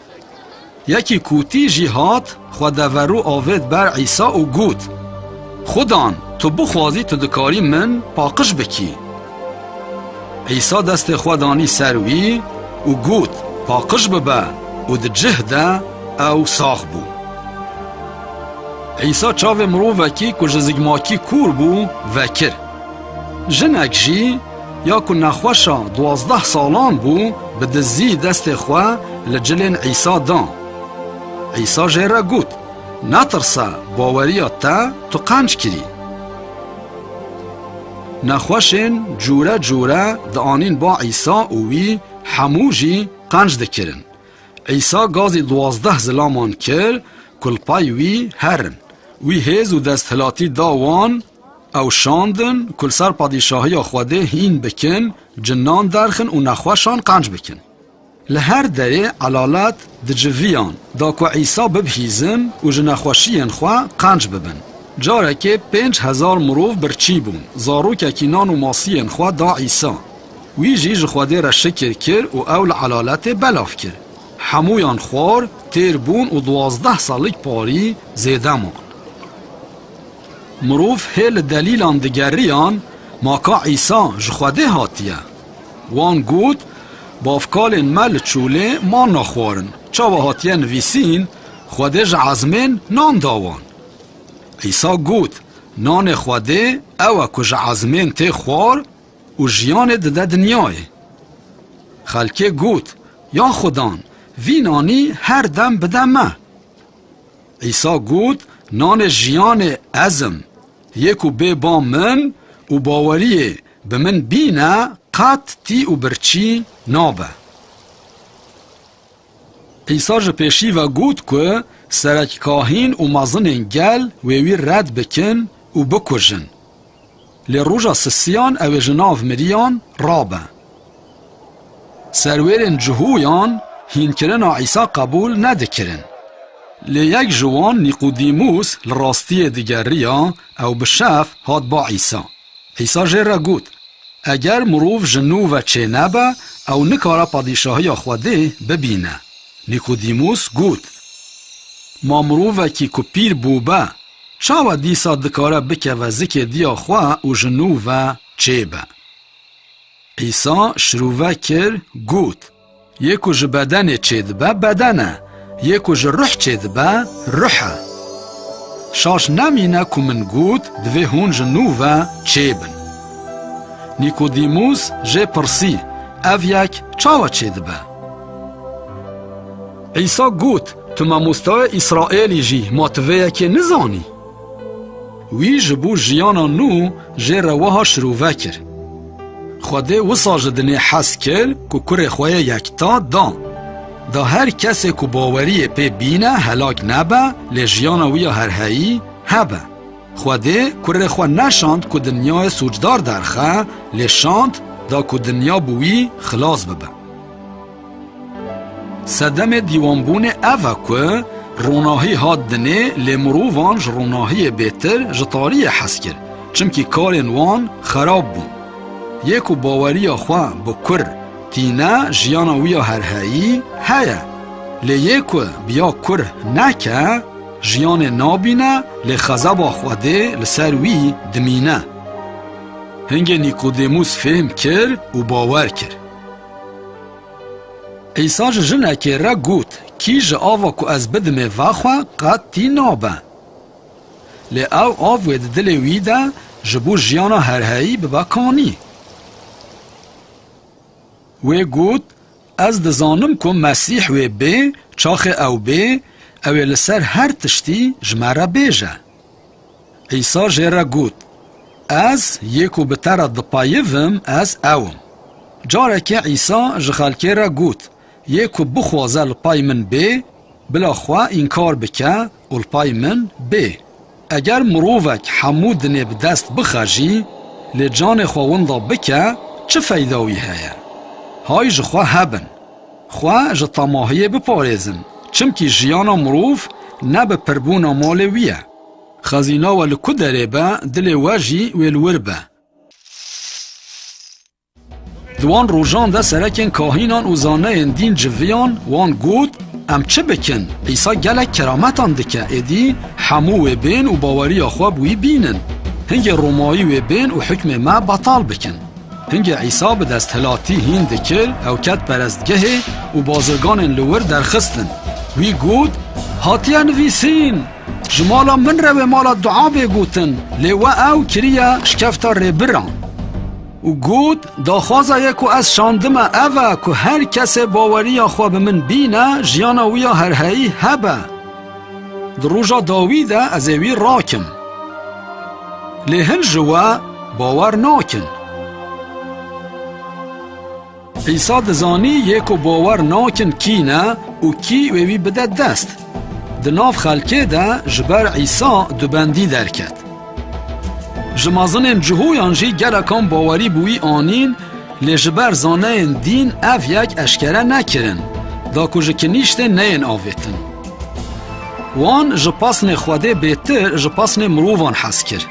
Yekî kûtî jî hat, xwe deverû avêt ber Îsa û got, "Xudan, tu bixwazî, tu dikarî min paqij bikî." Îsa destê xwe danî ser wî û got, "Paqij bibe," û di cih de ew sax bû. Îsa çavê mirovekî ku ji zikmakî kûr bû, vekir. Jinek jî, ya ku nexweşa duwazdeh salan bû, bi dizî destê xwe li cilên Îsa da. Îsa jê re got, "Netirse, baweriya te tu qenc kirî." Nexweşên cûre cûre dianîn ba Îsa û wî hemû jî qenc dikirin. Îsa gazî duwazdeh zilaman kir, ku li pey wî herin. Wî hêz û desthilatî da wan, ew şandin, ku li ser padîşahiya Xwedê hîn bikin, cinan derxin û nexweşan qenc bikin. Li her derê elalet diciviyan, da ku Îsa bibihîzin û ji nexweşiyên xwe qenc bibin. Carekê pênc hezar mirov birçî bûn, zarokekî nan û masiyên xwe da Îsa. Wî jî ji Xwedê re şikir kir û ew li elaletê belav kir. Hemûyan xwar, têr bûn û duwazdeh salik parî zêde man. Mirov hê li delîlan digeriyan, "Ma ka Îsa ji Xwedê hatiye?" Wan got, "Bavkalên me li çolê manna xwarin. Çawa hatiye nivîsîn, 'Xwedê ji ezmên nan da wan'?" Îsa got, "Nanê Xwedê ew e ku ji ezmên tê xwar û jiyanê dide dinyayê." Xelkê got, "Ya Xudan, vî nanî her dem bide me." Îsa got, "Nanê jiyanê ez im. Yê ku bê ba min û baweriyê bi min bîne, qet tî û birçî nabe." Îsa ji pêşî ve got ku serekkahîn û mezinên gel wê wî red bikin û bikujin. Lê roja sisiyan ew ê ji nav miriyan rabe. Serwêrên cihûyan hînkirina Îsa qebûl nedikirin. Lê yek ji wan, Nîqodîmûs, li rastiyê digeriya, ew bi şev hat ba Îsa. Îsa jê re got, Eger mirov ji nû ve çênebe, ew nikare padîşahiya Xwedê bibîne. Nîqodîmûs got, Ma mirovekî ku pîr bûbe, çawa dîsa dikare bikeve zikê diya xwe û ji nû ve çêbe? Îsa şirove kir, got, Yê ku ji bedenê çêdibe, beden e, yê ku ji ruh çêdibe, ruh e. Şaş nemîne ku min got, divê hûn ji nû ve çêbin. Nîkodîmûs jê pirsî, Ev yek çawa çêdibe? Îsa got, Tu mamostayê Îsraêlî jî, ma tu vê yekê nizanî? Wî ji bo jiyana nû jê re wiha şirove kir, Xwedê wisa ji dinê hez kir ku kurê xwe yê yekta da. Da her kesê ku baweriyê pê bîne helak nebe, lê jiyana wî ya herheyî hebe. Xwedê kurê xwe neşand ku dinyayê sûcdar derxe, lê şand da ku dinya bi wî xilas bibe. Sedemê dîwanbûnê ev e ku ronahî hat dinê, lê mirovan ji ronahiyê bêtir ji tariyê hez kir, çimkî karên wan xerab bûn. Yê ku baweriya xwe bi kur tîne, jiyana wî ya herheyî heye. Lê yê ku bi ya kur neke, jiyanê nabîne, lê xezeba Xwedê li ser wî dimîne. Hingê Nîkodêmûs fêm kir û bawer kir. Îsa ji jinekê re got, Kî ji ava ku ez bidimê vexwe, qet tî nabe. Lê ew av wê di dilê wî de ji bo jiyana herheyî bibe kanî. Wê got, Ez dizanim ku Mesîh wê bê, çaxê ew bê, ew ê li ser her tiştî ji me re bêje. Îsa jê re got, Ez yê ku bi te re dipeyivim, ez ew im. Carekê Îsa ji xelkê re got, Yê ku bixwaze li pay min bê, bila xwe înkar bike û li pay min bê. Eger mirovek hemû dinê bi dest bixe jî, lê canê xwe winda bike, çi feyda wî heye? Hay ji xwe hebin. Xwe ji temahiyê biparêzin, çimkî jiyana mirov ne bi pirbûna malê wî ye. Xezîna we li ku derê be, dilê we jî wê li wir be. Di wan rojan de serekên kahînan û zaneyên dîn civiyan, wan got, Em çi bikin? Îsa gelek kerametan dike, êdî hemû wê bên û baweriya xwe bi wî bînin. Hingê Romayî wê bên û hikmê me betal bikin. Hingê Îsa bi desthilatî hîn dikir, ew ket perestgehê û bazirganên li wir derxistin. Wî got, Hatiye nivîsîn, Ji mala min re wê mala dua bê gotin, lê we ew kiriye şikefta rêbiran. Û got, Daxwaza yê ku ez şandime ev e ku her kesê baweriya xwe bi min bîne, jiyana wî ya herheyî hebe. Di roja dawî de ez ê wî rakim. Lê hin ji we bawer nakin. Îsa dizanî yê ku bawer nakin kî ne û kî wê wî bide dest. Di nav xelkê de ji ber Îsa dubendî derket. Ji mezinên Cihûyan jî gelekan bawerî bi wî anîn, lê ji ber zaneyên dîn ev yek eşkere nekirin, da ku ji kinîştê neyên avêtin. Wan ji pesnê Xwedê bêtir ji pesnê mirovan hez kir.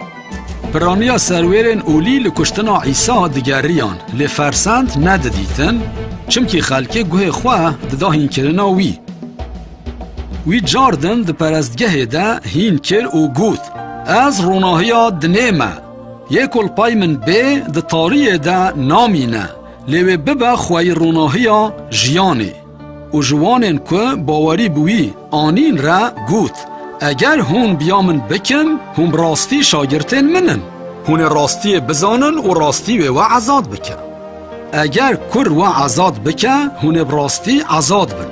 Piraniya serwêrên olî li kuştina Îsa digeriyan, lê fersend nedidîtin, çimkî xelkê guhê xwe dida hînkirina wî. Wî cardin di perestgehê de hîn kir û got, Ez ronahiya dinê me. Yê ku li pay min bê, di tariyê de namîne, lê wê bibe xweyî ronahiya jiyanê. Û ji wanên ku bawerî bi wî anîn re got, Eger hûn bi ya min bikin, hûn bi rastî şagirtên min in. Hûn ê rastiyê bizanin û rastî wê we ezad bike. Eger kur we ezad bike, hûn ê bi rastî ezad bin.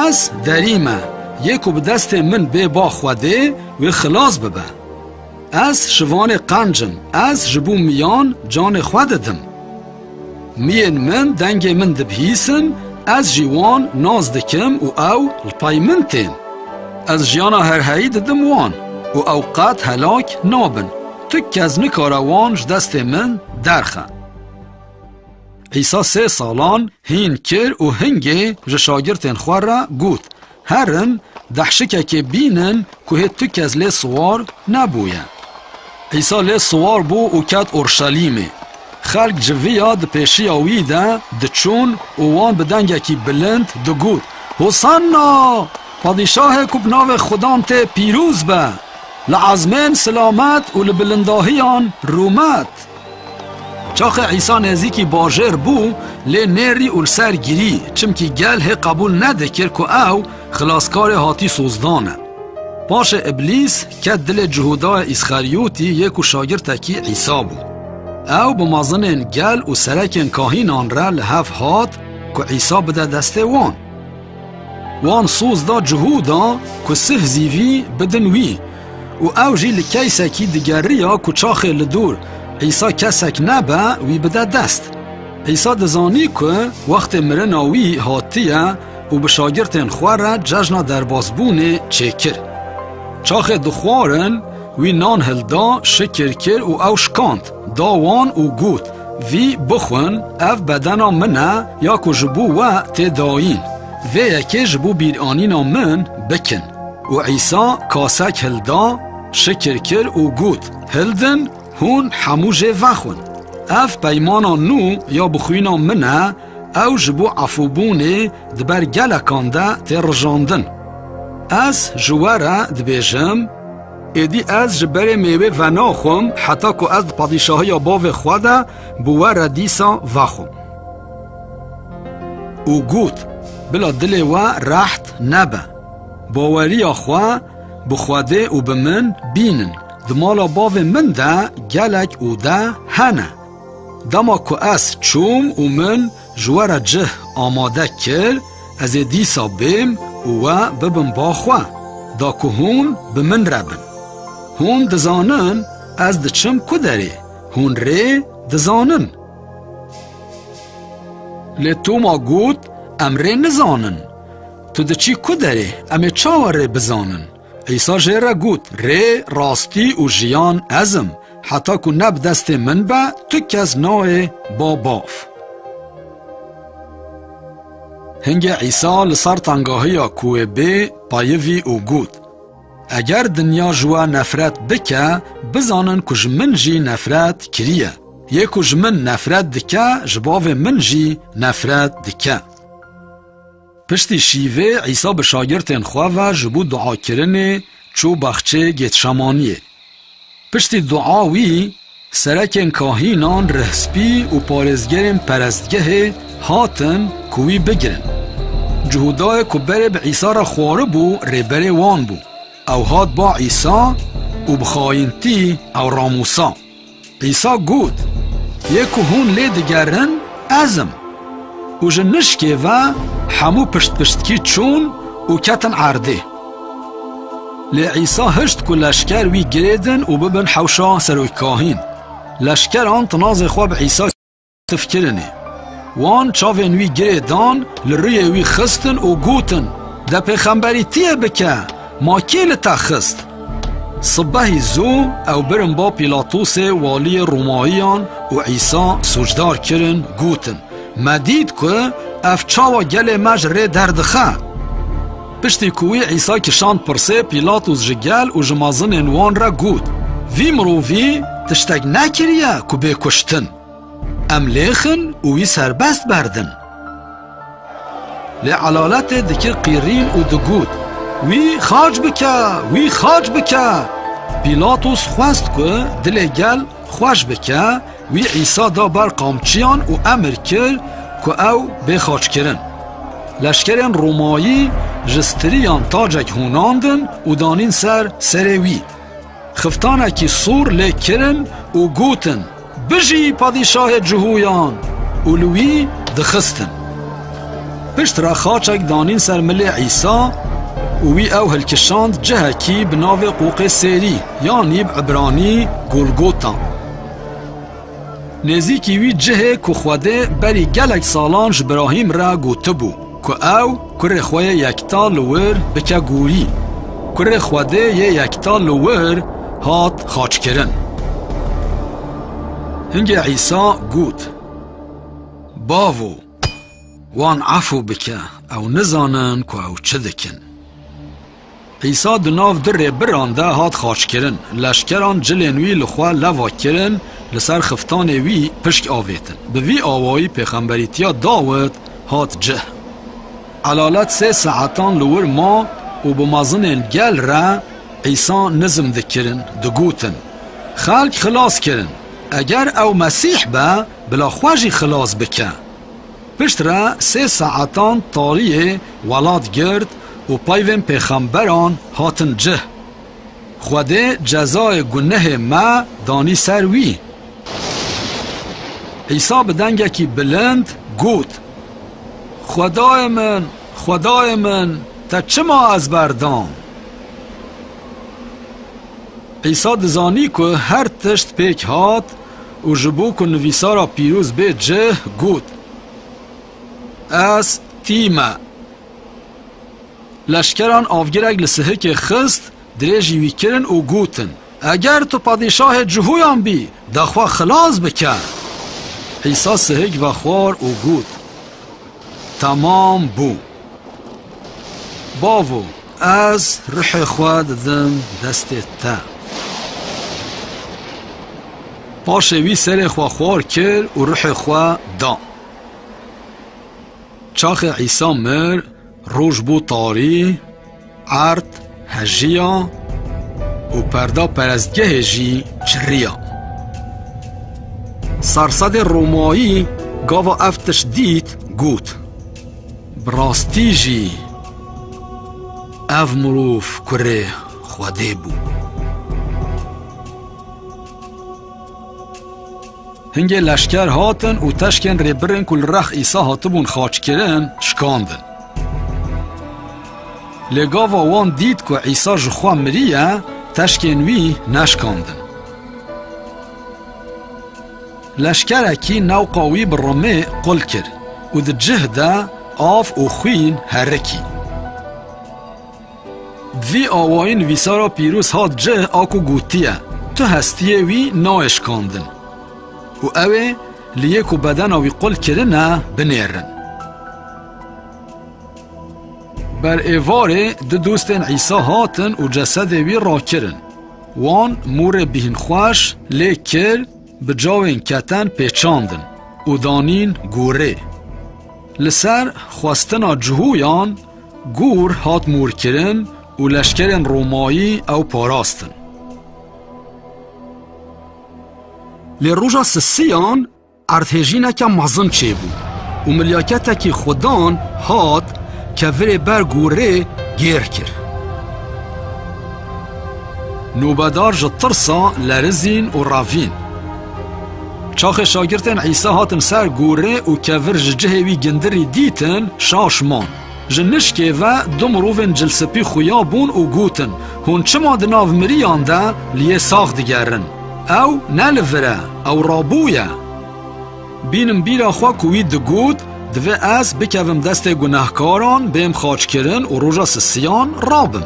Ez derî me, yê ku bi destê min bê ba Xwedê, wê xilas bibe. Ez şivanê qenc im, ez ji bo miyan canê xwe didim. Miyên min dengê min dibihîsin, ez jî wan nas dikim û ew li pay min tên. Ez jiyana herheyî didim wan û ew qet helak nabin. tu kes nikare wan ji destê min derxe. Îsa sê salan hîn kir û hingê ji şagirtên xwe re got, Herin, dehşikekê bînin ku hê tu kes lê siwar nebûye. Îsa lê siwar bû û ket Orşelîmê. Xelk civiya di pêşiya wî de diçûn û wan bi dengekî bilind digot, Hosanna! Padîşahê ku bi navê Xudan tê pîroz be! Li ezmên silamet û li bilindahiyan rûmet! Çaxê Îsa nêzîkî bajêr bû, lê nêrî û li ser girî, çimkî gel hê qebûl nedikir ku ew xilaskarê hatî sozdan e. Paşê Îblîs ket dilê Cihûdayê Îsxerîyotî yê ku şagirtekî Îsa bû. Ew bi mezinên gel û serekên kahînan re li hev hat ku Îsa bide destê wan. Wan soz da Cihûda ku sih zîvî bidin wî û ew jî li keysekî digeriya ku çaxê li dor Îsa kesek nebe wî bide dest. Îsa dizanî ku wextê mirina wî hatiye û bi şagirtên xwe re cejna derbasbûnê çêkir. Çaxê dixwarin, wî nan hilda, şikir kir û ew şikand, da wan û got, Vî bixwin, ev bedena min e ya ku ji bo we tê dayîn. Vê yekê ji bo bîranîna min bikin. Û Îsa kasek hilda, şikir kir û got, Hildin, hûn hemû jê vexwin. Ev peymana nû ya bi xwîna min e, ew ji bo efûbûnê di ber gelekan de tê rijandin. Ez ji we re dibêjim, êdî ez ji berê mêwê venaxwim, heta ku ez di padîşahiya Bavê xwe de bi we re dîsa vexwim. Û got, Bila dilê we reht nebe. Baweriya xwe bi Xwedê û bi min bînin. Di mala Bavê min de gelek ode hene. Dema ku ez çûm û min ji we re cih amade kir, ez ê dîsa bêm û we bibim ba xwe, da ku hûn bi min re bin. Hûn dizanin ez diçim ku derê, hûn rê dizanin. Lê Toma got, Em rê nizanin. Tu diçî ku derê, em ê çawa rê bizanin? Îsa jê re got, Rê, rastî û jiyan ez im. Heta ku ne bi destê min be, tu kes nayê ba Bav. Hingê Îsa li ser tengahiya kuwê bê peyivî û got, Eger dinya ji we nefret bike, bizanin ku ji min jî nefret kiriye. Yê ku ji min nefret dike, ji Bavê min jî nefret dike. Piştî şîvê Îsa bi şagirtên xwe ve ji bo duakirinê çû baxçê Gêtşemaniyê. Piştî dua wî, serekên kahînan, rihspî û parêzgerên perestgehê hatin ku wî bigirin. Cihûdayê ku berê bi Îsa re xwaribû, rêberê wan bû. Ew hat ba Îsa û bi xayîntî ew ramûsa. Îsa got, Yê ku hûn lê digerin, ez im. Û ji nişkê ve hemû piştpiştkî çûn û ketin erdê. Lê Îsa hişt ku leşker wî girêdin û bibin hewşa serokkahîn. Leşkeran tinazê xwe bi Îsa tifkirinê. Wan çavên wî girê dan, li rûyê wî xistin û gotin, De pêxemberîtiyê bike, ma kê li te xist? Sibehî zû ew birin ba Pîlatosê, waliyê Romayiyan, û Îsa sûcdar kirin, gotin, Me dît ku ev çawa gelê me ji rê derdixe. Piştî ku wî Îsa kişand pirsê, Pîlatos ji gel û ji mezinên wan re got, Vî mirovî tiştek nekiriye ku bê kuştin. Em lêxin û wî serbest berdin. Lê elaletê dikir qîrîn û digot, Wî xaç bike, wî xaç bike! Pîlatos xwest ku dilê gel xweş bike, wî Îsa da ber qamçiyan û emir kir ku ew bê xaçkirin. Leşkerên Romayî ji stiriyan tacek hûnandin û danîn ser serê wî. Xiftanekî sor lê kirin û gotin, Bijî padîşahê Cihûyan! Û li wî dixistin. Pişt re xaçek danîn ser milê Îsa û wî ew hilkişand cihekî bi navê Qoqê Sêrî, yanî bi ibranî Golgota. Nêzîkî wî cihê ku Xwedê berî gelek salan ji Birahîm re gotibû, ku ew kurê xwe yê yekta li wir bike gorî. Kurê Xwedê yê yekta li wir hat xaçkirin. Hingê Îsa got, Bavo, wan efû bike, ew nizanin ku ew çi dikin. Îsa di nav du rêbiran de hat xaçkirin. Leşkeran cilên wî li xwe leva kirin, li ser xiftanê wî pişk avêtin. Bi vî awayî pêxemberîtiya Dawid hat cih. Elalet sê saetan li wir ma û bi mezinên gel re Îsa nizm dikirin, digotin, Xelk xilas kirin. Eger ew Mesîh be, bila xwe jî xilas bike. Piştre sê saetan tariyê welat girt û peyvên pêxemberan hatin cih. Xwedê cezayê gunehê me danî ser wî. Îsa bi dengekî bilind got, Xwedayê min, Xwedayê min, te çima ez berdam? Îsa dizanî ku her tişt pêk hat û ji bo ku nivîsara pîroz bê cih, got, Ez tî me. Leşkeran avgirek li sihikê xist, dirêjî wî kirin û gotin, Eger tu padîşahê Cihûyan bî, de xwe xilas bike. Îsa sihik vexwar û got, Temam bû. Bavo, ez ruhê xwe didim destê te. Paşê wî serê xwe xwar kir û ruhê xwe da. Çaxê Îsa mir, roj bû tarî, erd hejiya û perda perestgehê jî çiriya. Sersedê Romayî gava ev tişt dît, got, Bi rastî jî ev mirov kurê Xwedê bû. Hingê leşker hatin û teşkên rêbirin ku li rex Îsa hatibûn xaçkirin, şikandin. Lê gava wan dît ku Îsa ji xwe miriye, teşkên wî neşikandin. Leşkerekî newqa wî bi rimê qul kir û di cih de av û xwîn herikî. Bi vî awayî nivîsara pîroz hat cih a ku gotiye, Tu hestiyê wî nayê şikandin. Û ew ê li yê ku bedena wî qul kirine, binêrin. Ber êvarê du dostên Îsa hatin û cesedê wî rakirin. Wan mûrê bîhnxweş lê kir, bi cawên keten pêçandin û danîn gorê. Li ser xwestina Cihûyan gor hat mûrkirin û leşkerên Romayî ew parastin. Lê roja sisiyan erdhêjîneke mezin çêbû û milyaketekî xudan hat kevirê ber gorê gêr kir. Nûbedar ji tirsa lerizîn û revîn. Çaxê şagirtên Îsa hatin ser gorê û kevir ji cihê wî gindirî dîtin, şaş man. Ji nişkê ve du mirovên cilspî xuya bûn û gotin, Hûn çima di nav miriyan de li yê sax digerin? Ew ne li vir e, ew rabûye. Bînin bîra xwe ku wî digot, Divê ez bikevim destê gunehkaran, bêm xaçkirin û roja sisiyan rabim.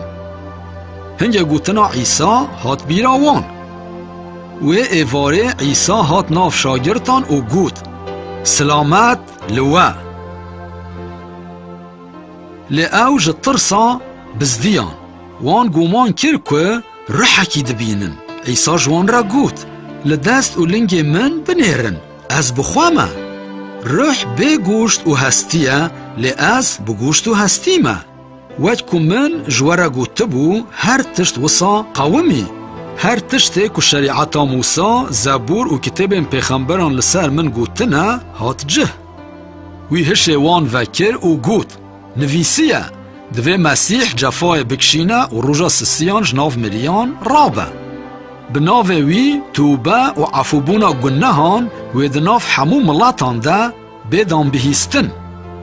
Hingê gotina Îsa hat bîra wan. Wê êvarê Îsa hat nav şagirtan û got, Silamet li we! Lê ew ji tirsa bizdiyan. Wan guman kir ku ruhekî dibînin. Îsa ji wan re got, Li dest û lingê min binêrin, ez bi xwe me. Ruh bê goşt û hestî ye, lê ez bi goşt û hestî me. Wek ku min ji we re gotibû, her tişt wisa qewimî. Her tiştê ku şerîeta Mûsa, Zebûr û kitêbên pêxemberan li ser min gotine, hat cih. Wî hişê wan vekir û got, Nivîsiye, divê Mesîh cefayê bikişîne û roja sisiyan ji nav miriyan rabe. Bi navê wî tûbe û efûbûna gunehan wê di nav hemû miletan de bê danbihîstin.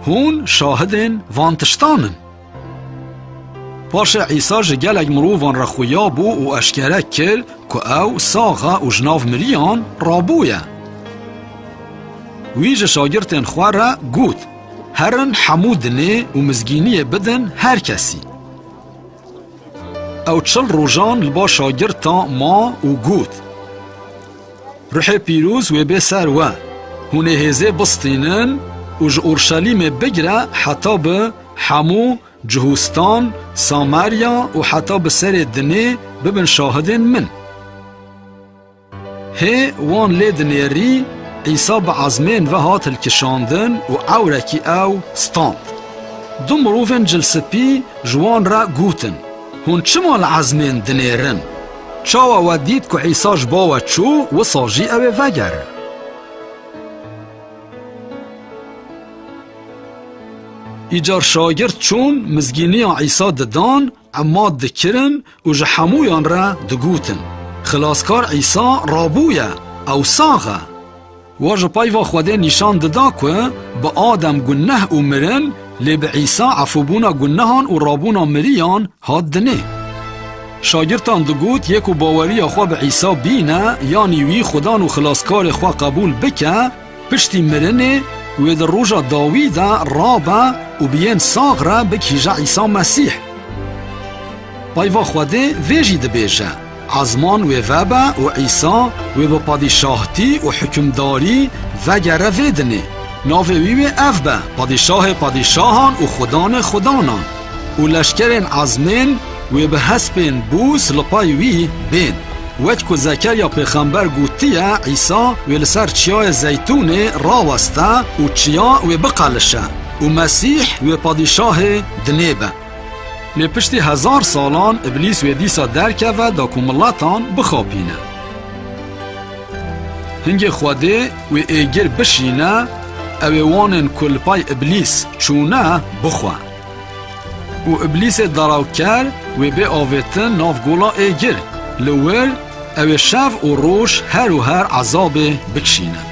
Hûn şahidên van tiştan in. Paşê Îsa ji gelek mirovan re xuya bû û eşkere kir ku ew sax e û ji nav miriyan rabûye. Wî ji şagirtên xwe re got, Herin hemû dinê û mizgîniyê bidin her kesî. Ew çil rojan li ba şagirta ma û got, Ruhê Pîroz wê bê ser we. Hûn ê hêzê bistînin û ji Orşelîmê bigire heta bi hemû Cihûstan, Samarya û heta bi serê dinê bibin şahidên min. Hê wan lê dinêrî, Îsa bi ezmên ve hat hilkişandin û ewrekî ew stand. Du mirovên cilspî ji wan re gotin, Hûn çima li ezmên dinêrin? Çawa we dît ku Îsa ji bo we çû, wisa jî ew ê vegere? Îcar şagirt çûn, mizgîniya Îsa didan, emad dikirin û ji hemûyan re digotin, Xilaskar Îsa rabûye, ew sax e. Wa ji peyva Xwedê nîşan dida ku bi Adem guneh û mirin, lê bi Îsa efûbûna gunehan û rabûna miriyan hat dinê. Şagirtan digot, Yê ku baweriya xwe bi Îsa bîne, yanî wî Xudan û Xilaskarê xwe qebûl bike, piştî mirinê wê di roja dawî de rabe û bi yên sax re bigihîje Îsa Mesîh. Peyva Xwedê vê jî dibêje, Ezman wê vebe û Îsa wê bi padîşahtî û hukimdarî vegere vê dinê. Navê wî wê ev be, Padîşahê padîşahan û Xudanê xudanan. Û leşkerên ezmên wê bi hespên bûs li pey wî bên. Wek ku Zekerya pêxember gotiye, Îsa wê li ser çiyayê Zeytûnê raweste û çiya wê biqelişe û Mesîh wê padîşahê dinê be. Lê piştî hezar salan Îblîs wê dîsa derkeve da ku miletan bixapîne. Hingê Xwedê wê êgir bişîne, ew ê wanên ku li pey Îblîs çûne bixwe. Û Îblîsê derawker wê bê avêtin nav gola êgir. Li wir ew ê şev û roj her û her ezabê bikişîne.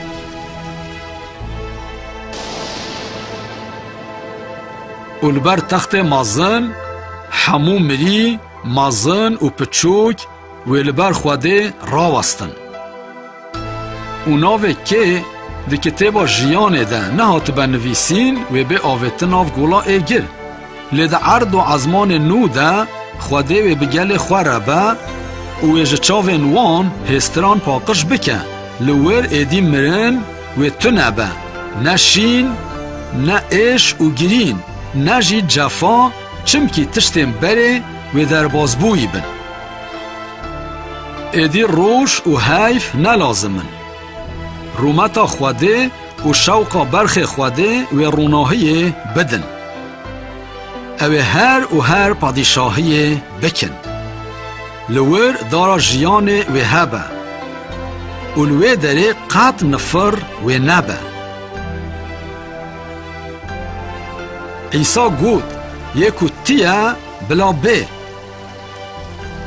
Û li ber textê mezin hemû mirî, mezin û piçûk wê li ber Xwedê rawestin. Û navê kê di kitêba jiyanê de nehatibe nivîsîn, wê bê avêtin nav gola êgir. Lê di erd û ezmanê nû de Xwedê wê bi gelê xwe re be û wê ji çavên wan hêstiran paqij bike. Li wir êdî mirin wê tune be, ne şîn, ne êş û girîn, ne jî cefa, çimkî tiştên berê wê derbazbûyî bin. Êdî roj û heyv ne lazim in. Rûmeta Xwedê û şewqa berxê Xwedê wê ronahiyê bidin. Ew ê her û her padîşahiyê bikin. Li wir dara jiyanê wê hebe û li wê derê qet nifir wê nebe. Îsa got, Yê ku tiye, bila bê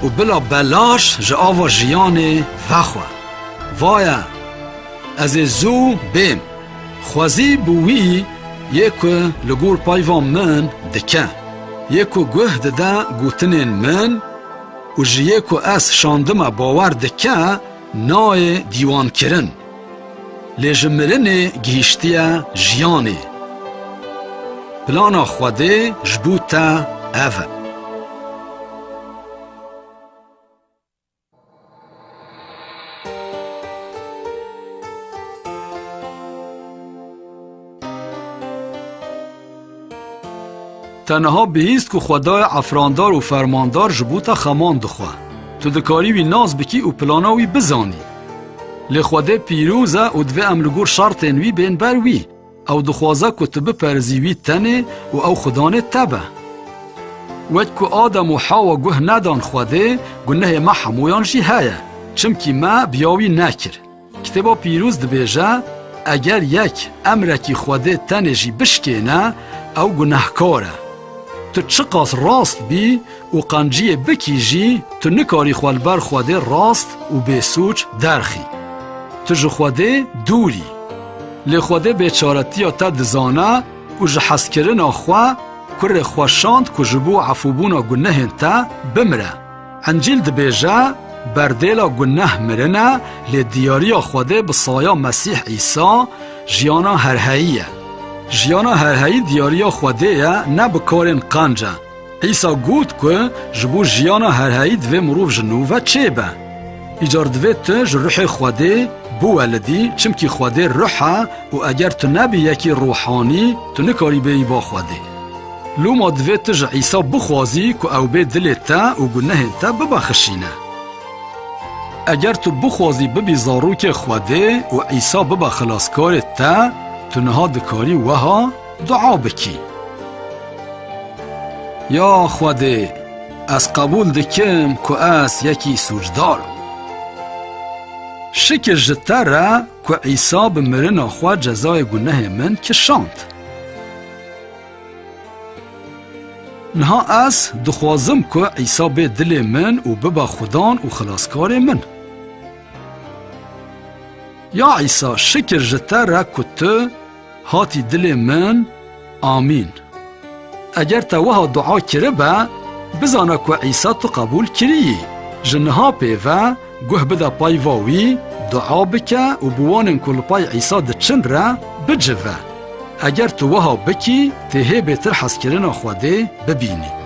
û bila belaş ji ava jiyanê vexwe. Vaye, ez ê zû bêm. Xwezî bi wî yê ku li gor peyva min dike, yê ku guh dide gotinên min û ji yê ku ez şandime bawer dike, nayê dîwankirin. Lê ji mirinê gihîştiye jiyanê. Plana Xwedê ji bo te ev e. Te niha bihîst ku Xwedayê efrandar û fermandar ji bo te xeman dixwe. Tu dikarî wî nas bikî û plana wî bizanî. Lê Xwedê pîroz e û divê em li gor şertên wî bên ber wî. Ew dixwaze ku tu biperzî wî tenê û ew Xudanê te be. Wek ku Adem û Hawa guh nedan Xwedê, gunehê me hemûyan jî heye, çimkî me bi ya wî nekir. Kitêba Pîroz dibêje, Eger yek emrekî Xwedê tenê jî bişkêne, ew gunehkar e. Tu çiqas rast bî û qenciyê bikî jî, tu nikarî xwe li ber Xwedê rast û bêsoç derxî. Tu ji Xwedê dûr î. Lê Xwedê bêçaretiya te dizane û ji hezkirina xwe kurê xwe şand ku ji bo efûbûna gunehên te bimire. Encîl dibêje, Berdêla guneh mirin e, lê diyariya Xwedê bi saya Mesîh Îsa jiyana herheyî ye. Jiyana herheyî diyariya Xwedê ye, ne bi karên qenc e. Îsa got ku ji bo jiyana herheyî divê mirov ji nû ve çêbe. Îcar divê tu ji ruhê Xwedê Biwelidî, çimkî Xwedê ruh e û eger tu nebî yekî ruhanî, tu nikarî bêyî ba Xwedê. Loma divê tu ji Îsa bixwazî ku ew bê dilê te û gunehên te bibexişîne. Eger tu bixwazî bibî zarokê Xwedê û Îsa bibe xilaskarê te, tu niha dikarî weha dua bikî. Ya Xwedê, ez qebûl dikim ku ez yekî sûcdar im. Şikir ji te re ku Îsa bi mirina xwe cezayê gunehê min kişand. Niha ez dixwazim ku Îsa bê dilê min û bibe Xudan û xilaskarê min. Ya Îsa, şikir ji te re ku tu hatî dilê min. Amîn. Eger te wiha dua kiribe, bizane ku Îsa tu qebûl kiriyî. Ji niha pê ve guh bide peyva wî, dua bike û bi wanên ku li pey Îsa diçin re bicive. Eger tu wiha bikî, tê hê bêtir hezkirina Xwedê bibînî.